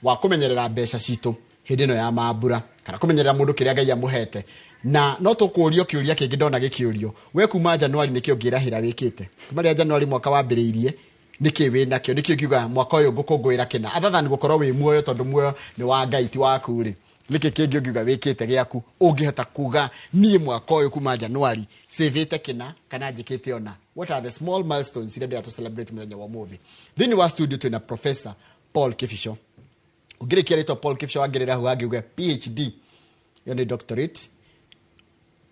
Wa kũmenyerera mbeca citũ hĩndĩ ĩno ya mambura kana kũmenyerera mũndũ kĩrĩa Ngai amũhete. Na no tũkũrio kĩũria kĩngĩ ndona gĩkĩũrio, we kuma Januari nĩkĩ ũngĩrahĩra wĩkĩte? Kuma rĩrĩa Januari mwaka wambĩrĩirie, nĩkĩ wĩ nakĩo? Nĩkĩ ũngiuga mwaka ũyũ ngũkũngũĩra kĩna, other than gũkorwo wĩ muoyo, tondũ muoyo nĩ wa Ngai ti waku rĩ? Nĩkĩ kĩngĩ ũngiuga wĩkĩte gĩaku ũngĩhota kuga, niĩ mwaka ũyũ kuma Januari sĩvĩte kĩna kana njĩkĩte ona? What are the small milestones iria ndĩra tũ celebrate mũthenya wa ũmũthĩ? Thĩinĩ wa studio twĩna Professor Paul Kibicho. Ũngĩrĩkia rĩtwa Paul Kibicho wangĩrĩra hau hangĩ PhD, ĩyo nĩ doctorate,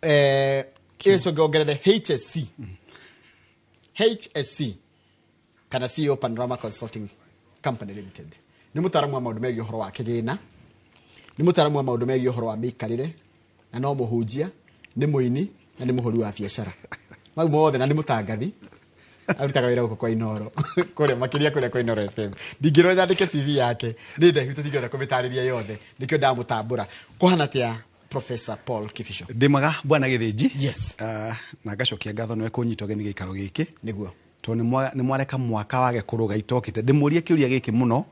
ĩyo ongerere HSC, HSC kana CEO Panorama Consulting Company Limited. Nĩ mũtaaramu wa maũndũ megiĩ ũhoro wa kĩgĩna, nĩ mũtaaramu wa maũndũ megiĩ ũhoro wa mĩikarĩre, na no mũhunjia, nĩ mũini na nĩ mũhũri wa biacara, mau mothe, na nĩ mũtangathi arutaga wĩra gũkũ kwa Inoro kũrĩa, makĩria kũrĩa kwa Inoro FM. Ndingĩrwo nyandĩke CV yake, nĩ ndaihu, tũtingĩhota kũmĩtarĩria yothe, nĩkĩo ndamũtambũra. Kũhana atĩa, Professor Paul Kibicho? Ndĩ mwega, bwana Gĩthĩnji. Ah, na ngacokia ngatho nĩwe kũnyita ũgeni gĩikaro gĩkĩ Nĩguo. Tondũ nĩ mwareka mwaka wage kũrũga itokĩte. Ndĩmũrie kĩũria gĩkĩ mũno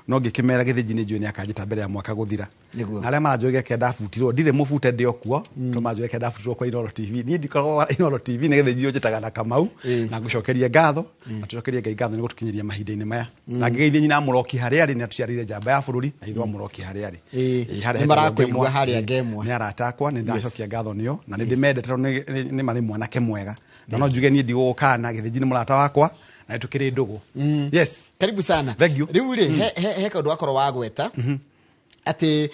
no ngĩkĩmera Gĩthĩnji nĩ njũĩ nĩ akanjĩta mbere ya mwaka gũthira. Na arĩa maranjũĩ gĩake ndabutirwo, ndirĩ mũbute, ndĩ o kuo, tondũ maranjũĩ gĩake ndabutirwo kwa Inoro TV. Niĩ ndikoragwo Inoro TV, nĩ Gĩthĩnji ũnjĩtaga na Kamau. Na ngũcokerie ngatho na tũcokerie Ngai ngatho nĩ gũtũkinyĩria mahinda-inĩ maya, na ngĩgeithie nyina Mũroki harĩa arĩ, nĩ atũciarĩire njamba ya bũrũri na ithe wa Mũroki harĩa arĩ. Harĩa Nĩ hetagwo marakũigua Ngemwa. harĩa Ngemwa. Nĩ arata akwa, nĩ ndacokia ngatho nĩo na nĩ ndĩmendete tondũ nĩ marĩ mwanake mwega, na no njuge niĩ ndigũgũkana, Gĩthĩnji nĩ mũrata wakwa na nĩ tũkĩrĩ ndũgũ. Yes. Karibu sana. Thank you. Rĩu rĩ, he kaũndũ wakorwo wagweta atĩ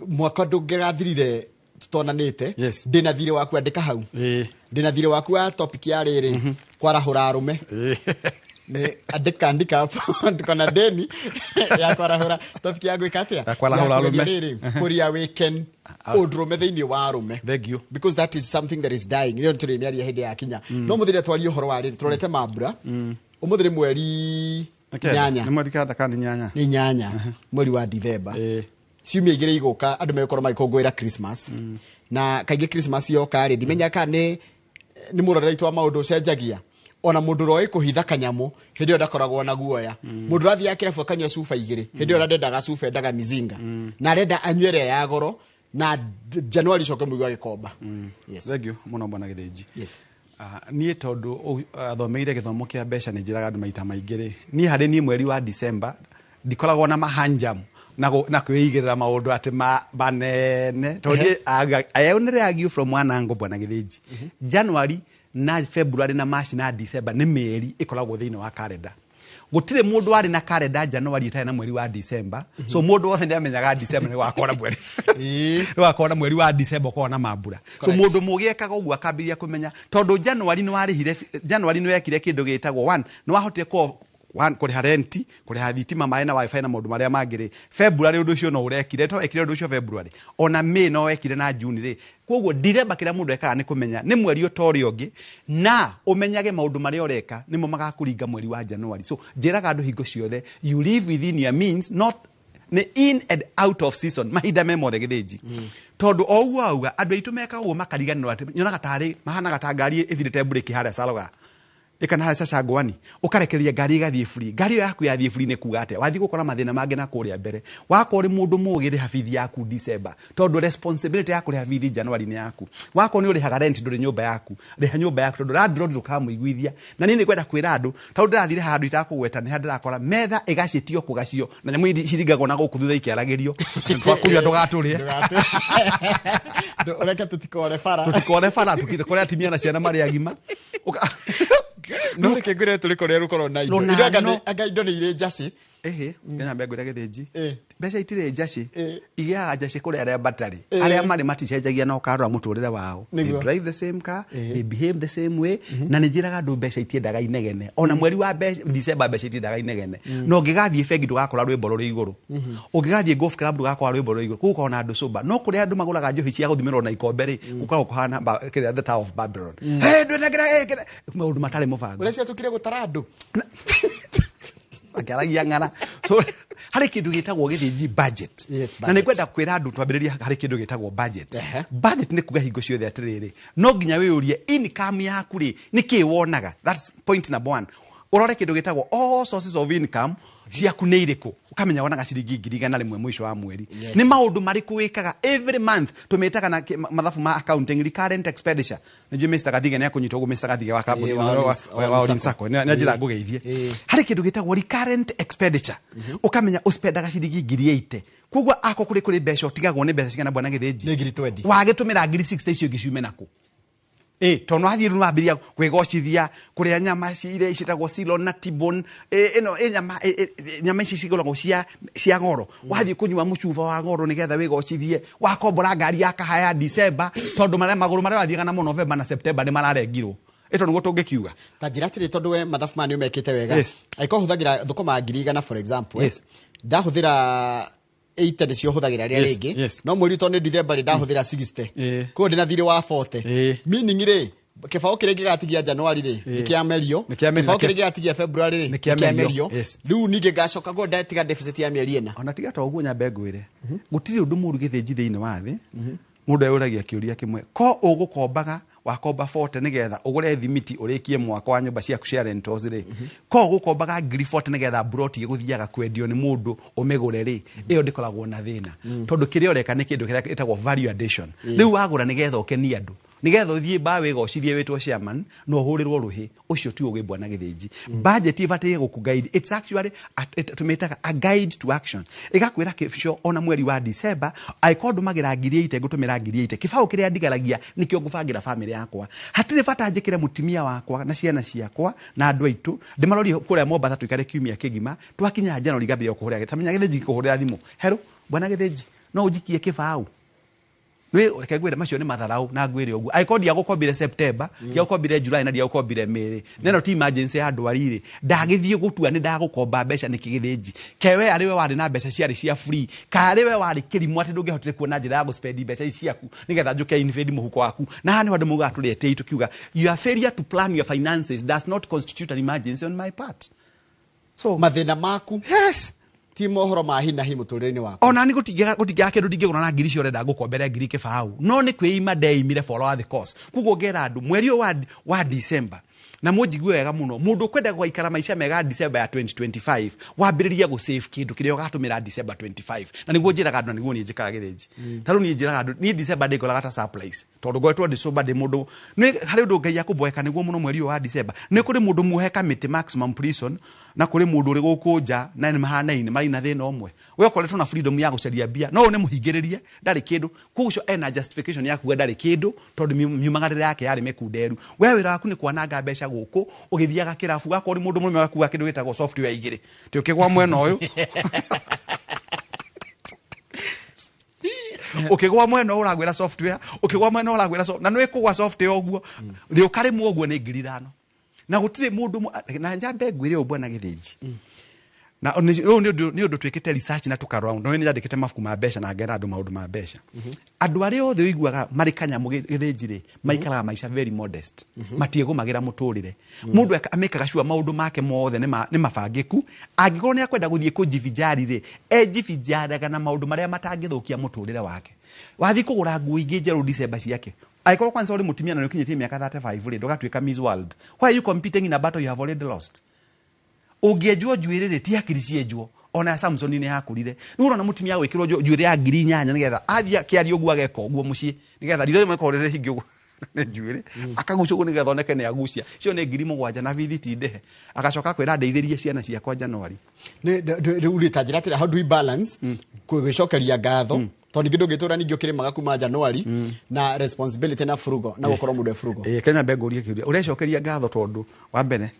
mwaka ndũngĩrathirire tũtonanĩte. Ndĩna thirĩ waku, andĩka hau. Ndĩna thirĩ waku wa topic ya rĩrĩ kwarahũra arũme. Nĩ andĩka, andĩka hapo, ndiko na deni ya kwarahũra, topic ya gwĩka atĩa? Ya kwarahũra Ya kũgeria arũme. rĩrĩ kũria wĩken ũndũrũme thĩinĩ wa arũme. Thank you. Because that is something that is dying. Ĩyo nĩtũrĩ mĩaria hĩndĩ ya kinya. No mũthĩ twarie ũhoro wa rĩrĩ tũrorete mambura. Ũmũthĩ nĩ mweri 8. Nĩ mweri kenda kana nĩ 8? Nĩ 8, mweri wa Dithemba. Ciumia 2 igũka andũ megũkorwo magĩkũngũĩra Christmas. Na kaingĩ Christmas yoka rĩ, ndimenya kana nĩ mũrorere witũ wa maũndũ ũcenjagia. Ona mũndũ ũroĩ kũhitha kanyamũ hĩndĩ ĩyo ndakoragwo na guoya. Mũndũ ũrathiaga kĩrabu akanyua cuba 2, hĩndĩ ĩyo ona ndendaga cuba, endaga mizinga na arenda anyue ĩrĩa ya goro, na Januari coke mũigua agĩkomba. Yes. Thank you mũno, bwana Gĩthĩnji. Yes. Ah, niĩ tondũ thomeire gĩthomo kĩa mbeca, nĩ njĩraga andũ maita maingĩ rĩ, niĩ harĩ niĩ mweri wa December ndikoragwo na mahanjam na kwĩigĩrĩra maũndũ atĩ manene, tondũ niĩ I only argue from one angle, bwana Gĩthĩnji. January na February na March na December nĩ mĩeri ĩkoragwo thĩinĩ wa kalenda. Gũtirĩ mũndũ warĩ na kalenda January ĩtarĩ na mweri wa December, so mũndũ wothe nĩ amenyaga December nĩ gũgakorwo na mweri, nĩ gũgakorwo na mweri wa December ũkoragwo na mambura. So mũndũ mũgĩ ekaga ũguo, akambĩrĩria kũmenya tondũ January nĩ warĩhire, January nĩ wekire kĩndũ gĩtagwo one, nĩ wahotire kũ one, kũrĩha renti, kũrĩha thitima, maĩ na WiFi na maũndũ marĩa mangĩ rĩ. February ũndũ ũcio no ũrekire, to wekire ũndũ ũcio February, ona May no wekire na June rĩ. Koguo December kĩrĩa mũndũ ekaga nĩ kũmenya nĩ mweri ũta ũrĩa ũngĩ, na ũmenyage maũndũ marĩa ũreka nĩmo magakũringa mweri wa January. So njĩraga andũ hingo ciothe, you live within your means, not nĩ in and out of season mahinda me mothe, Gĩthĩnji, tondũ o ũguo auga andũ aitũ mekaga ũguo makariganĩrwo atĩ nyonaga tarĩ mahanaga ta ngari ĩthirĩte mburĩki harĩa Saloga ĩkana harĩa Cacangwani, ũkarekereria ngari ĩgathiĩ free. Ngari ĩyo yaku yathiĩ free nĩ kuga atĩa? Wathiĩ gũkora mathĩna mangĩ na kũrĩa mbere. Wakorwo ũrĩ mũndũ mũgĩ, rĩha bithi yaku December, tondũ responsibility ya kũrĩha bithi January nĩ yaku. Wakorwo nĩ ũrĩhaga rent, ndũrĩ nyũmba yaku, rĩha nyũmba yaku, tondũ landlord ndũkamũiguithia. Na niĩ nĩ ngwenda kwĩra andũ, tondũ ndĩrathire handũ itakũgweta nĩ ha, ndĩrakora metha ĩgacĩtio kũgacio na nyamũ iria ciringagwo na gũkũ thutha ikĩaragĩrio atĩ twakũnyua ndũgatũrĩe. Ũreke tũtikore bara. Tũtikore bara, tũkore atimia na ciana marĩ agima. No reke ngwĩre, tũrĩ kũrĩa rũkorwo na indo. Rũnano. Indo anga indo nĩ irĩ njacĩ. Ĩhĩ, Kenya mbe ngwĩre Gĩthĩnji, mbeca itirĩ njacĩ. Igĩaga njacĩ kũrĩ arĩa matarĩ. Arĩa marĩ maticenjagia na ũkarora mũtũrĩre wao. They drive the same car, they behave the same way. Na nĩ njĩraga andũ mbeca itiendaga inegene. Ona mweri wa December mbeca itiendaga inegene. Na ũngĩgathiĩ bengi ndũgakora rwĩmbo rũrĩ igũrũ, ũngĩgathiĩ golf club ndũgakora rwĩmbo rũrĩ igũrũ. Kũu gũkoragwo na andũ sober, no kũrĩa andũ magũraga njohi cia gũthimĩrwo na ikombe rĩ, gũkoragwo kũhana kĩrĩa, the Tower of Babylon. Hey, ndwĩnengera, hey, maũndũ matarĩ mũbango. Ũrĩa ciatukire gũtara andũ. Akĩaragia ng'ara. So harĩ kĩndũ gĩtagwo, Gĩthĩnji, budget. Na nĩ Budget. ngwenda kwĩra andũ twambĩrĩrie harĩ kĩndũ gĩtagwo budget. Budget nĩ kuga hingo ciothe atĩrĩrĩ, no nginya wĩyũrie income yaku rĩ, nĩ kĩ wonaga? That's point number one. Ũrore kĩndũ gĩtagwo all sources of income. Ciaku nĩ irĩkũ? Ũkamenya wonaga ciringi 100,000 mũico wa mweri. Yes. Nĩ maũndũ marĩkũ wĩkaga every month tũmĩtaga na mathabu ma accounting recurrent expenditure? Nĩnjũĩ Mr. Gathige nĩ akũnyita ũguo, Mr. Gathige wa kambuni Ĩĩ, wa wa Olin Olin Sacco. Sacco. Nĩ njĩra ngũgeithie. Harĩ kĩndũ gĩtagwo recurrent expenditure, ũkamenya ũspendaga ciringi 80,000, koguo ako kũrĩ mbeca ũtigagwo nĩ mbeca cigana, bwana Gĩthĩnji? Nĩ 20,000. Wagĩtũmĩra 60,000, icio ingĩ ciume nakũ? Ĩ tondũ wathiĩ rĩu wambĩrĩria kwĩgocithia kũrĩa nyama iria ciĩtagwo sirloin na T-bone. Ĩ, ĩno ĩ nyama ĩ, ĩ, ĩ, nyama ici cigũragwo cia goro, wathiĩ kũnyua mũcuba wa goro nĩgetha wĩgocithie, wakombora ngari ya kahaya December, tondũ marĩa magũrũ marĩa wathiaga namo November na September nĩ mararengirwo. Ĩ tondũ nĩguo tũngĩkiuga. Ta njĩra atĩrĩ, tondũ we mathabu maya nĩ ũmekĩte wega, Yes. angĩkorwo hũthagĩra thũkũma 100,000, for example, ndahũthĩra 80 nĩcio hũthagĩra rĩrĩa rĩngĩ, no mweri tondũ nĩ December rĩ, ndahũthĩra 60, koguo ndĩna thirĩ wa 40. Meaning rĩ, kĩbaũ kĩrĩa gĩgatigia January rĩ, nĩ kĩamerio. Nĩ kĩamerio. Kĩbaũ kĩrĩa gĩgatigia February rĩ, Nĩ kĩamerio. Yes. Rĩu ningĩ ngacoka guo ndatiga deficit ya mĩeri 4. Ona tiga to ũguo, nyambe ngwĩre gũtirĩ ũndũ mũru gĩthĩnji thĩinĩ wa thĩ. Mũndũ eyũragia kĩũria kĩmwe: ko ũgũkombaga, wakomba 40 nĩgetha ũgũre thimiti ũrĩkie mwaka wa nyũmba ciaku cia rentals rĩ, ko ũgũkombaga 40,000 nĩgetha mburoti ĩgũthiaga kwendio nĩ mũndũ ũmĩgũre rĩ, ĩyo ndĩkoragwo na thĩna, tondũ kĩrĩa ũreka nĩ kĩndũ kĩrĩa gĩtagwo value addition. Rĩu wagũra nĩgetha ũkenie andũ, nĩgetha ũthiĩ ba wĩgocithie wĩtwo chairman na ũhũrĩrwo rũhĩ, ũcio ti ũgĩ, bwana Gĩthĩnji. Budget ĩbataire gũkũ-guide. It's actually tũmĩtaga a guide to action. Ĩgakwĩra kĩbico ona mweri wa December, angĩkorwo ndũmagĩra 80,000, ngũtũmĩra 80,000, kĩbaũ kĩrĩa ndigaragia nĩkĩo ngũbangĩra bamĩrĩ yakwa. Hatirĩ bata njĩkĩre mũtumia wakwa na ciana ciakwa na andũ aitũ ndĩmarorie kũrĩa Mombasa tũikare kiumia kĩgima, twakinya January ngambĩrĩria kũhũrĩra. Tamenya Gĩthĩnji ngĩkũhũrĩra thimũ, "Hello, bwana Gĩthĩnji, no ũnjikie kĩbaũ?" Nĩ reke ngwĩre, macio nĩ matharau. Na ngwĩre ũguo, angĩkorwo ndiagũkombire September, ndiagũkombire July na ndiagũkombire May, neno ti emergency ya ndwari rĩ, ndagĩthiĩ gũtua nĩ ndagũkomba mbeca nĩkĩ? Gĩthĩnji, kewe arĩ we warĩ na mbeca ciarĩ cia free, karĩ we warĩ kĩrimũ atĩ ndũngĩahotire kuona njĩra ya gũspendi mbeca ici ciaku nĩgetha njũke invade mũhuko waku? Na haha nĩho andũ maugaga tũrĩ etĩi, tũkiuga your failure to plan your finances does not constitute an emergency on my part. So mathĩna maku ti mohoro ma hi na hi mũtũrĩre-inĩ waku. Ona ni gũtingĩaga kĩndũ ndingĩgũra na ngiri icio ũrenda ngũkombere 20,000, no nĩ kwĩima ndeimire for all the cost. Koguo ngera andũ mweri ũyũ wa December, na mũnjigue wega mũno, mũndũ ũkwenda gũgaikara maica mega December ya 2025, wambĩrĩrie gũsave kĩndũ kĩrĩa ũgatũmĩra December 25. Na nĩguo njĩraga andũ, na nĩguo niĩ njĩkaga, Gĩthĩnji. Ta rĩu niĩ njĩraga andũ, niĩ December ndĩkoraga ta surprise, tondũ ngoretwo ndĩ sober, ndĩ mũndũ nĩ harĩ ũndũ Ngai akũmboeka nĩguo mũno mweri ũyũ wa December. Nĩ kũrĩ mũndũ muohe kamĩtĩ maximum prison, na kũrĩ mũndũ ũrĩ gũkũ nja, na nĩ mahanaine, marĩ na thĩna ũmwe. We ũkoretwo na freedom ya gũcaria mbia, no ũyũ nĩ mũhingĩrĩrie, ndarĩ kĩndũ. Koguo ũcio ena justification ya kuga ndarĩ kĩndũ, tondũ miumagarĩre yake yarĩ mĩkunderu. We wĩra waku nĩ kwananga mbeca gũkũ ũgĩthiaga kĩrabu, gakorwo nĩ mũndũ mũrũme ũgakua kĩndũ gĩtagwo software igĩrĩ, tĩ ũkĩgwa mwena ũyũ, ũkĩgwa mwena ũyũ ũragwĩra software, ũkĩgwa mwena ũyũ ũragwĩra na nĩ kũgwa software ũguo rĩ, ũkarĩmwo ũguo nĩ 5,000, na gũtirĩ mũndũ na njambe ngwĩre ũũ, bwana Gĩthĩnji, na ũyũ nĩ ũndũ twĩkĩte research na tũkarora. No nĩ nyandĩkĩte mabuku ma mbeca na ngera andũ maũndũ ma mbeca. Andũ arĩa othe ũiguaga marĩ kanyamũ Gĩthĩnji rĩ, maikaraga maica very modest, matiĩgũmagĩra mũtũrĩre. Mũndũ amĩkaga sure maũndũ make mothe nĩ mabangĩku. Angĩkorwo nĩ akwenda gũthiĩ kũnjibinjari rĩ, enjibinjaraga na maũndũ marĩa matangĩthũkia mũtũrĩre wake. Wathiĩ kũgũra nguo ingĩ njerũ December ciake, angĩkorwo kwanza ũrĩ mũtumia na nĩ ũkinyĩtie mĩaka 35 rĩ, ndũgatuĩka Miss World. Why are you competing in a battle you have already lost? Ũngĩenjwo njuĩrĩ rĩ, ti hakiri cienjwo, ona Samson nĩ yakũrire. Rĩu ũrona mũtumia gwĩkĩrwo njuĩrĩ ya 8,000 nĩgetha athiĩ akĩaria ũguo, ageka ũguo mũciĩ nĩgetha ritho rĩmwe rĩkorwo rĩrĩ hingi ũguo nĩ njuĩrĩ, akagucia ũguo nĩgetha oneke nĩ agucia. Icio nĩ 7,000 na bithi ti ndĩhe, agacoka akwĩra, "Ndeithĩrie ciana ciakwa January." Rĩu rĩ, ta njĩra atĩrĩ, how do we balance gwĩcokeria ngatho, tondũ ningĩ ndũngĩtũra ningĩ ũkĩrĩmaga kuma January, na responsibility na frugal, na gũkorwo mũndũ e frugal? Ĩĩ, Kenya mbe ngũrie kĩũria, ũrecokeria ngatho tondũ wa mbere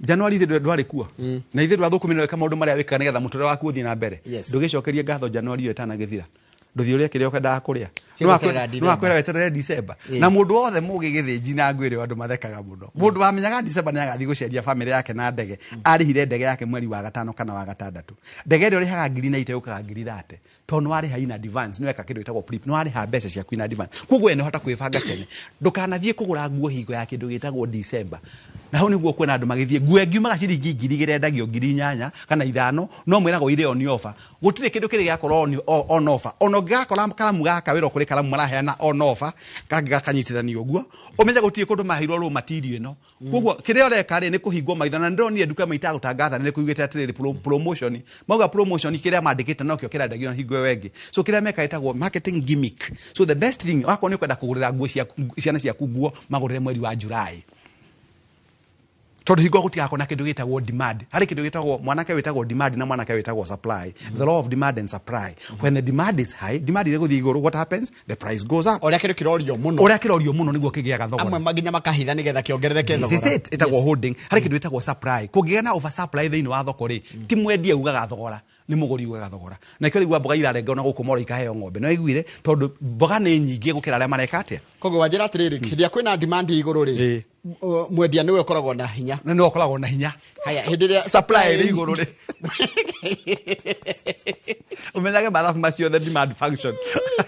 January ithe ndwarĩ kuo, na ithe ndwathũkũmire weka maũndũ marĩa wĩkaga nĩgetha mũtũrĩre waku ũthiĩ na mbere. Ndũgĩcokerie ngatho January ĩyo ĩtanagĩthira, ndũthiĩ ũrĩa kĩrĩa ũkwendaga kũrĩa. Cia gweterera December. Nĩwakwĩra weterere December. Na mũndũ wothe mũgĩ, Gĩthĩnji, na ngwĩre andũ mathekaga mũno, mũndũ wamenyaga December nĩ agathiĩ gũceria bamĩrĩ yake na ndege, arĩhire ndege yake mweri wa gatano kana wa gatandatũ. Ndege ĩrĩa ũrĩhaga 90,000 yũkaga 30,000, tondũ nĩ warĩha in advance, nĩ weka kĩndũ gĩtagwo pre, nĩ warĩha mbeca ciaku in advance. Koguo we nĩ ũhota kwĩbanga tene. Ndũkanathiĩ kũgũra nguo hingo ya kĩndũ gĩtagwo December. Na hau nĩguo kuona andũ magĩthiĩ nguo ĩngiumaga ciringi 2,000 endagio 8,000 kana 5,000, no mwĩragwo irĩ on offer. Gũtirĩ kĩndũ kĩrĩ gĩakorwo on offer. Ona ũngĩgakora karamu gaka wĩrwo kũrĩ karamu maraheana on offer, kangĩ gakanyitithanio ũguo, ũmenye gũtirĩ kũndũ maheirwo raw material ĩno. Koguo kĩrĩa ũreka rĩ, nĩ kũhingwo maitho. Na nĩndĩronire nduka ĩmwe itagũtangatha nĩ kũigĩte atĩrĩrĩ, promotion. Mauga promotion, kĩrĩa mandĩkĩte nokĩo kĩrendagio hingo ĩyo ĩngĩ. So kĩrĩa meka ĩtagwo marketing gimmick. So the best thing, wakorwo nĩ ũkwenda kũgũrĩra nguo ciaku, ciana ciaku nguo, magũrĩre mweri wa July, tondũ hingo gũtigakorwo na kĩndũ gĩtagwo demand. Harĩ kĩndũ gĩtagwo mwanake wĩtagwo demand na mwanake wĩtagwo supply, the law of demand and supply. When the demand is high, demand ĩrĩ gũthiĩ igũrũ, what happens? The price goes up. Ũrĩa kĩndũ kĩrorio mũno. Ũrĩa kĩrorio mũno nĩguo kĩgĩaga thogora. Amwe nginya makahitha nĩgetha kĩongerereke This is thogora. it. Ĩtagwo hoarding. Harĩ kĩndũ gĩtagwo supply. Kũngĩgĩa na over supply thĩinĩ wa thoko rĩ, ti mwendia ugaga thogora, nĩ mũgũri ugaga thogora. Na nĩkĩo rĩu mboga irarengwo na gũkũ moro ikaheo ng'ombe. No iguire tondũ mboga nĩ nyingĩ gũkĩra arĩa mareka atĩa. Koguo wanjĩra atĩrĩrĩ, hĩndĩ ĩrĩa kwĩna demand igũrũ rĩ, mwendia nĩwe ũkoragwo na hinya. Na nĩwe ũkoragwo na hinya. Haya, hĩndĩ ĩrĩa supply ĩrĩ igũrũ rĩ, ũmenyage mathabu macio, the demand function.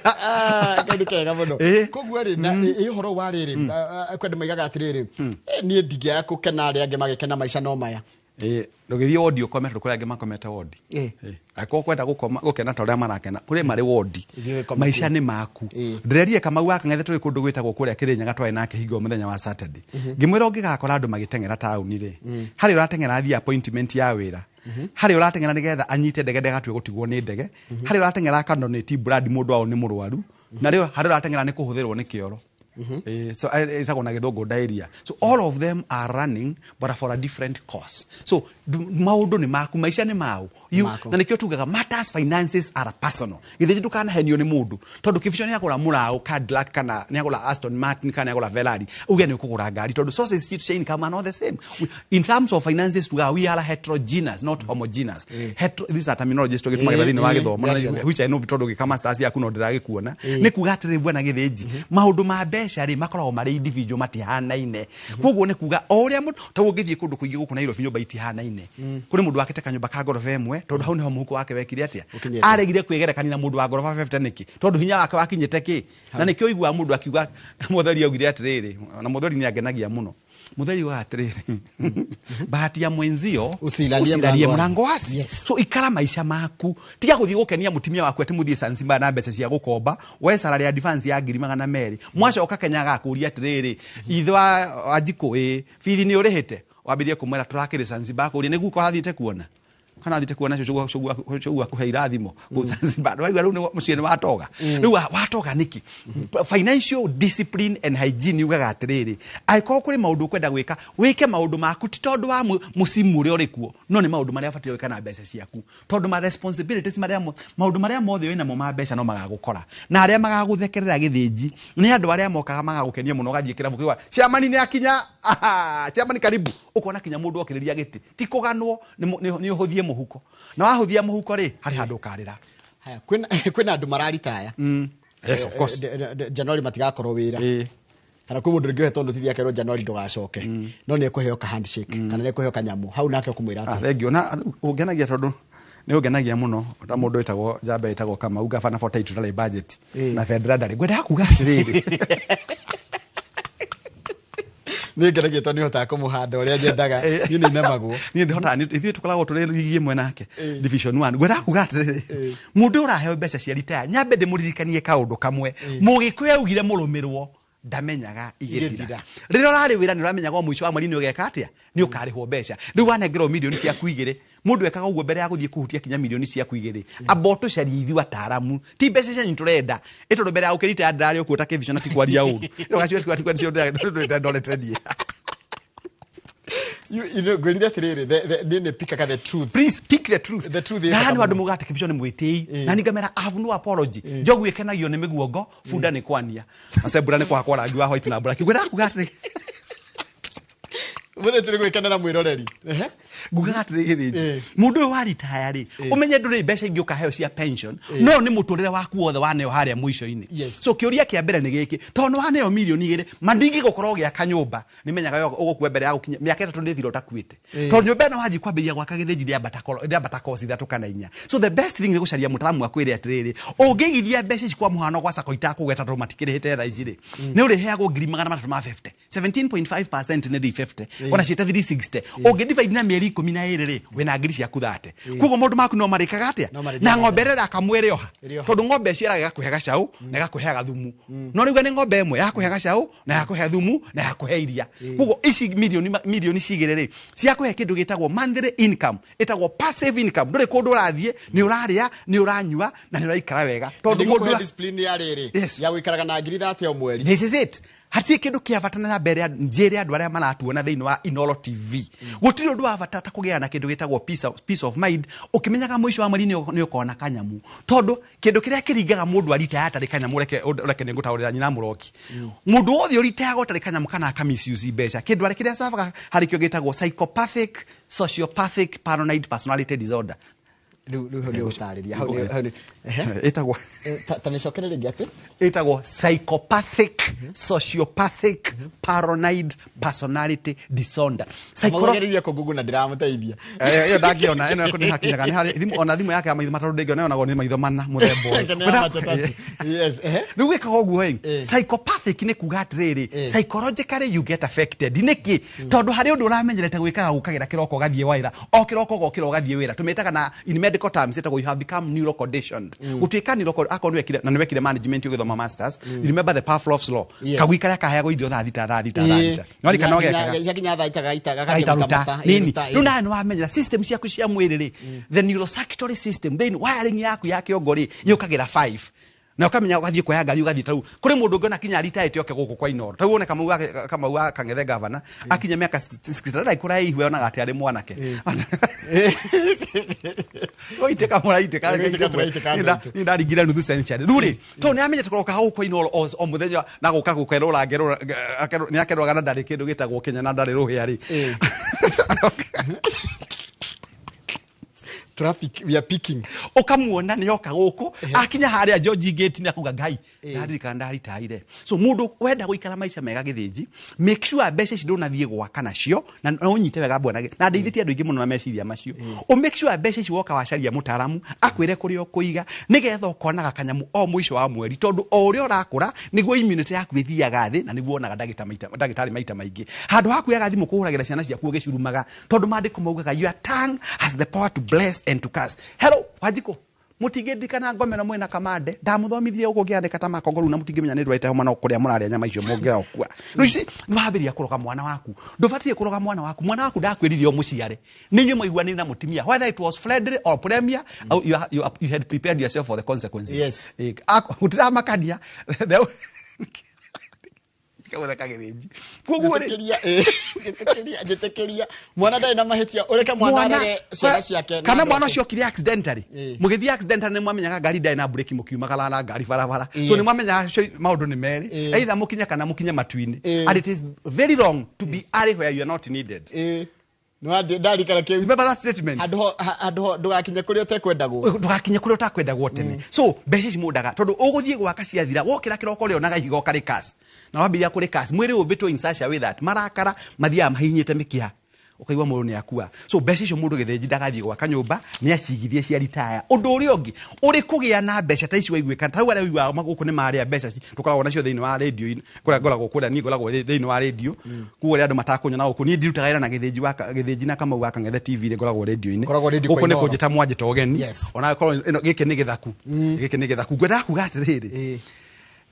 Ah, kaũndũ kega mũno. Koguo rĩ, na ĩ ũhoro wa rĩrĩ, kwĩ andũ maigaga atĩrĩrĩ, niĩ ndingĩaga gũkena arĩa angĩ magĩkena, maica no maya. Ndũgĩthiĩ wodi ũkome, tondũ kũrĩ angĩ makomete wodi. Angĩkorwo kwenda gũkoma gũkena ta ũrĩa marakena, kũrĩ marĩ wodi. Ithuĩ gĩkome Maica kuo. nĩ maku. Ndĩrerire Kamau wa Kang'ethe, tũrĩ kũndũ gwĩtagwo kũrĩa Kĩrĩnyaga, twarĩ nake hingo mũthenya wa Saturday, ngĩmwĩra ũngĩgakora andũ magĩteng'era taũni rĩ, harĩ ũrateng'era athiĩ appointment ya wĩra, harĩ ũrateng'era nĩgetha anyite ndege ndagatue gũtigwo nĩ ndege, harĩ ũrateng'era akadonate blood mũndũ wao nĩ mũrwaru, na rĩo harĩ ũrateng'era nĩ kũhũthĩrwo nĩ kĩoro. So ĩtagwo na gĩthũngũ diarrhea. So all of them are running, but for a different cause. So maũndũ nĩ maku, maica nĩ mau. Maku. Na nĩkĩo tugaga matters finances are personal. Githĩ ndũkanahenio nĩ mũndũ, tondũ kĩbico nĩ agũra mũraũ Cadillac, kana nĩ agũra Aston Martin, kana nĩ agũra Ferrari, uge nĩ ũkũgũra ngari, tondũ sources citũ cia income are not the same. In terms of finances tugaga we are heterogeneous, not homogeneous. These are terminologies tũgĩtũmagĩra thĩinĩ wa gĩthomo, na which I know tondũ gĩka masters yaku no ndĩragĩkuona. Nĩ kuga atĩrĩ, bwana Gĩthĩnji, maũndũ ma mbeca rĩ, makoragwo marĩ individual, matihanaine. Koguo nĩ kuga o ũrĩa mũndũ ta ũngĩthiĩ kũndũ kũingĩ gũkũ Nairobi, nyũmba itihanaine. Kũrĩ mũndũ wakĩte kanyũmba ka ngoroba ĩmwe, tondũ hau nĩho mũhuko wake wekire atĩa? Ũkinyĩte. Aregire kwĩgerekania na mũndũ wa ngoroba 50 nĩkĩ? Tondũ hinya wake wakinyĩte kĩ? Na nĩkĩo ũiguaga mũndũ akiuga, mũtheri augire atĩrĩrĩ, na mũtheri nĩ angenagia mũno, mũtheri ugaga atĩrĩrĩ, bahati ya mwenzio usilalie usilalie mlango mlango wazi. wazi. Yes. So ikara maica maku, tiga gũthiĩ gũkenia mũtumia waku atĩ mũthiĩ Zanzibar na mbeca cia gũkomba, we salary advance ya 200,000. Mwacoka Kenya agakũria atĩrĩrĩ, ithe wa Wanjikũ, ĩ bithi nĩ ũrĩhĩte? Wambĩrĩrie kũmwĩra tũrakĩrĩ Zanzibar, kũria nĩguo ũrathiĩte kuona kana athiĩte kuona cũcũ akũhe irathimo kũu Zanzibar. Waigua rĩu nĩ mũciĩ nĩ watoga. Rĩu watoga nĩkĩ? Financial discipline and hygiene yugaga atĩrĩrĩ, angĩkorwo kũrĩ maũndũ ũkwenda gwĩka, wĩke maũndũ maku ti tondũ wa mũcimu ũrĩa ũrĩ kuo, no nĩ maũndũ marĩa ũbatiĩ gwĩka na mbeca ciaku, tondũ ma responsibilities marĩa maũndũ marĩa mothe wĩ namo ma mbeca no magagũkora. Na arĩa magagũthekerera Gĩthĩnji nĩ andũ arĩa mokaga magagũkenia mũno, ũgathiĩ kĩrabu kĩu, chairman nĩ akinya. Aha, chairman karibu, ũkona kinya mũndũ okĩrĩria gĩtĩ ti kũganwo, nĩ ũhũthie mũhuko, na wahũthia mũhuko rĩ, harĩ handũ ũkarĩra. Haya, kwĩna andũ mararitaya. Yes, of course. January matigakorwo wĩra. Kana kwĩ mũndũ rĩngĩ ũhetwo notithi akerwo January ndũgacoke, no nĩ ekũheo ka handshake kana nĩ ekũheo kanyamũ hau, nake ũkũmwĩra atĩa? Thank you. Na ũngenagia tondũ nĩ ũngenagia mũno ta mũndũ wĩtagwo njamba ĩtagwo Kamau, gabana for title ndarĩ budget na bendera ndarĩ. Ngwendaga kuga atĩrĩrĩ, Nĩ ngenagia tondũ nĩ hotaga kũmũhanda ũrĩa nyendaga. Niĩ nĩ nemagwo. Niĩ ndihotaga, ithuĩ tũkoragwo tũrĩ ligi ĩmwe nake, division 1. Ngwendaga kuga atĩrĩrĩ, mũndũ ũraheo mbeca cia retire, nyambe ndĩmũririkanie kaũndũ kamwe. Mũgĩkũyũ augire mũrũmĩrwo ndamenyaga igĩthira. Igĩthira. Rĩrĩa ũrarĩ wĩra, nĩ ũramenyaga o mũico wa mweri nĩ ũgeka atĩa? Nĩ ũkarĩhwo mbeca. Rĩu wanengerwo mirioni ciaku igĩrĩ, mũndũ ekaga ũguo mbere ya gũthiĩ kũhutia kinya mirioni ciaku igĩrĩ, amba ũtũcarie ithuĩ ataaramu, ti mbeca cianyu tũrenda ĩ, tondũ mbere ya gũkĩrita ndarĩ ũkuo ta kĩbico, na ti kwaria ũru. Ndorete niĩ. You know, ngwĩrire atĩrĩrĩ, niĩ nĩ pikaga the truth. Please speak the truth. The truth ĩ Na bata nĩ andũ mũno. mugaga atĩ kĩbico nĩ mwĩtĩi, na ningamera I have no apology. Njogu ĩkenagio nĩ mĩguongo, bunda nĩ kwania macembura nĩ kũhakwo rangi wa white na black. Ngwendaga kuga atĩrĩ, Mũthĩ tũrĩ gwĩkenera mwĩroreri. Ngugaga atĩrĩ, Gĩthĩnji, mũndũ ũyũ wa ritaya rĩ, ũmenye ndũrĩ mbeca ingĩ ũkaheo cia pension, no nĩ mũtũrĩre waku wothe waneo harĩa mũico-inĩ. So kĩũria kĩa mbere nĩ gĩkĩ, tondũ nĩ waneo mirioni 2, ma ndingĩgũkorwo ũgĩaka nyũmba, nĩ menyaga we ũgũkua mbere ya gũkinya mĩaka 3 nĩ thira ũtakuĩte, tondũ nyũmba ĩno wanjia kwambĩrĩria gwaka, Gĩthĩnji, rĩambata koci ithatũ kana inya. So the best thing nĩ gũcaria mũtaaramu akwĩre atĩrĩrĩ, ũngĩigithia mbeca ici kwa mũhano gwa sacco itakũgweta tondũ matikĩrĩhĩte thaa ici rĩ, nĩ ũrĩheagwo 350,000. 17.5% nĩ 350, ona ciĩta 360, ũngĩ divide na mĩeri 12 rĩ, wĩna ngiri ciaku 30. Koguo maũndũ maku no marĩkaga atĩa? No marĩthiaga Na ng'ombe ĩrĩa ĩrakamwo ĩrĩ oha. Ĩrĩ oha. Tondũ ng'ombe ĩciaraga ĩgakũhe gacaũ na ĩgakũheaga thumu, no rĩu nĩ ng'ombe ĩmwe yakũhe gacaũ na yakũhe thumu na yakũhe iria. Koguo ici milioni cigĩrĩ rĩ, ciakũhe kĩndũ gĩtagwo monthly income, ĩtagwo passive income. Ndũrĩ kũndũ ũrathiĩ, nĩ ũrarĩa, nĩ ũranyua na nĩ ũraikara wega, tondũ tondũ mũndũ discipline ya rĩrĩ Yes. ya gũikaraga na ngiri 30 o mweri. This is it. Hatirĩ kĩndũ kĩa bata na mbere njĩre andũ arĩa maratuona thĩinĩ wa Inoro TV, gũtirĩ ũndũ wa bata ta kũgĩa na kĩndũ gĩtagwo peace of mind, ũkĩmenyaga mũico wa mweri nĩ ũkona kanyamu, tondũ kĩndũ kĩrĩa kĩringaga mũndũ aritaya atarĩ kanyamu, reke nĩ ngũtaũrĩra nyina mũroki, mũndũ wothe ũritayaga ũtarĩ kanyamu kana akamisuse mbeca, kĩndũ arĩ kĩrĩa cabaga harĩ kĩo gĩtagwo psychopathic sociopathic paranoid personality disorder. Rĩu hau nĩ ũgũtarĩria, hau nĩ ehe. Ĩtagwo Ta mĩcokere rĩngĩ atĩ? Ĩtagwo psychopathic sociopathic paranoid personality disorder. Magereria kũngugu na ndĩramũteithia. Ĩyo ndangĩona, ĩno nĩ hakinyaga nĩ harĩ thimũ, ona thimũ yake ya maitho matatũ ndĩngĩona, yonagwo nĩ maitho mana mũthemba ũyũ. Nĩ ya macho tatu. Yes, ehe. Rĩu wĩkaga ũguo ĩ, psychopathic nĩ kuga atĩrĩrĩ, psychologically you get affected. Nĩkĩ? Tondũ harĩ ũndũ ũramenyerete gwĩkaga, gũkagĩra kĩroko ũgathiĩ wĩra, o kĩroko ũgokĩra ũgathiĩ wĩra. Tũmĩtaga na in medical terms ĩtagwo you have become neuroconditioned. Gũtuĩka neuro, akorwo nĩwekire na nĩwekire management ũgĩthoma masters, you remember the Pavlov's law? Yes. Kagui karĩa kaheagwo irio thaa 6, thaa 6, thaa 6, no rika no gekaga Ciakinya thaa ita gaita gaitaruta nini. Rĩu nawe nĩ wamenyera system ciaku cia mwĩrĩ rĩ, the neurocircuitry system thĩinĩ wiring yaku ya kĩongo rĩ, yũkagĩra 5 na ũkamenya ũgathiĩ kuoya ngari ũgathiĩ. Tarĩu kũrĩ mũndũ ũngĩona kinya ritaĩte oke gũkũ kwa Inoro, tarĩu wone Kamau wa Kang'ethe gavana akinya mĩaka 60 ndagĩkũra ihue onaga atĩ arĩ mwanake. Ũitĩka mũraitĩka. Ũgĩitĩka tũraitĩka andũ aitũ. Niĩ ndaringire nuthu century rĩu rĩ, tondũ nĩ amenyete kũroka hau kwa Inoro o mũthenya na gũka gũkerũra nĩ akerũraga na ndarĩ kĩndũ gĩtagwo Kenya na ndarĩ rũhĩa rĩ. Traffic we are picking. Ũkamuona nĩ oka gũkũ, akinya harĩa George Gate nĩ akuga, "Ngai, ndaririkana ndaritaire." So mũndũ wenda gũikara maica mega gĩthĩnji, make sure mbeca ici ndũnathiĩ gwaka nacio na ũnyite wega bwana, na ndeithĩtie andũ aingĩ mũno na meciria macio. Ũ make sure mbeca ici woka wacaria mũtaaramu akwĩre kũrĩa ũkũiga, nĩgetha ũkonaga kanyamu o mũico wa mweri, tondũ o ũrĩa ũrakũra nĩguo immunity yaku ĩthiaga thĩ na nĩguo wonaga ndagĩtarĩ maita maingĩ, handũ ha kuoyaga thimũ kũhũragĩra ciana ciaku ũgĩcurumaga, tondũ maandĩko maugaga your tongue has the power to bless and to curse. Hello, Wanjikũ, mũtingĩndirikana ngomero mwĩna kamande ndamũthomithie ũguo ngĩandĩka ta makongo rĩu, na mũtingĩmenya nĩ ndwaite homa no kũrĩa mũrarĩa nyama icio mũngĩaga gũkua. Rĩu ici nĩ wambĩrĩria kũroga mwana waku. Ndũbatiĩ kũroga mwana waku. Mwana waku ndakwĩrire ũmũciare, nĩ inyuĩ mwaiguanĩire na mũtumia, whether it was friendly or premier, you had prepared yourself for the consequences. Yes. Gũtiramakania gũtheka gĩthĩnji, koguo rĩ Njĩtĩkĩria, njĩtĩkĩria, njĩtĩkĩria, mwana ndarĩ na mahĩtia, ũreke mwana arere ciana ciake na kana andũ mwana ake. ũcio okire accidentally. Mũgĩthiĩ accidentally, nĩ mwamenyaga ngari ndarĩ na breki, mũkiumagara na ngari barabara, so nĩ mwamenyaga cio maũndũ nĩ merĩ, either mũkinye kana mũkinye matu-inĩ. And it is very wrong to be early where you are not needed. Nĩ ndarikana kĩu. Remember that statement. Handũ ho ndũgakinye kũrĩa ũtekwendagwo. Ndũgakinye kũrĩa ũtakwendagwo tene. So mbeca ici mũndaga tondũ ũgũthiĩ gwaka ciathira, wokĩra kĩroko rĩonaga ihiga ũkarĩkas na wambĩrĩria kũrĩkas, mwĩrĩ ũmbĩtwo in such a way that marakara mathiaga mahihinyĩte mĩkiha, ũkaigua mũndũ nĩ akua. So mbeca icio mũndũ gĩthĩnji ndagathiĩ gwaka nyũmba, nĩ acigithie cia ritaya. Ũndũ ũrĩa ũngĩ ũrĩ kũgĩa na mbeca ta ici waiguĩka, ta rĩu arĩa ũiguaga gũkũ nĩ marĩa mbeca ici tũkoragwo nacio thĩinĩ wa radio, kũrĩa ngoragwo, kũrĩa niĩ ngoragwo thĩinĩ wa radio, koguo ũrĩa andũ matakũnyona gũkũ, niĩ ndirutaga wĩra na gĩthĩnji wa gĩthĩnji na Kamau wa Kang'ethe TV rĩ, ngoragwo radio-inĩ. Ũkoragwo radio Gũkũ kwa nĩ Inoro. kũnjĩta mwanjĩta ũgeni. Ona korwo ĩno gĩkĩ nĩ gĩthaku, gĩkĩ nĩ gĩthaku, ngwendaga kuga atĩrĩrĩ,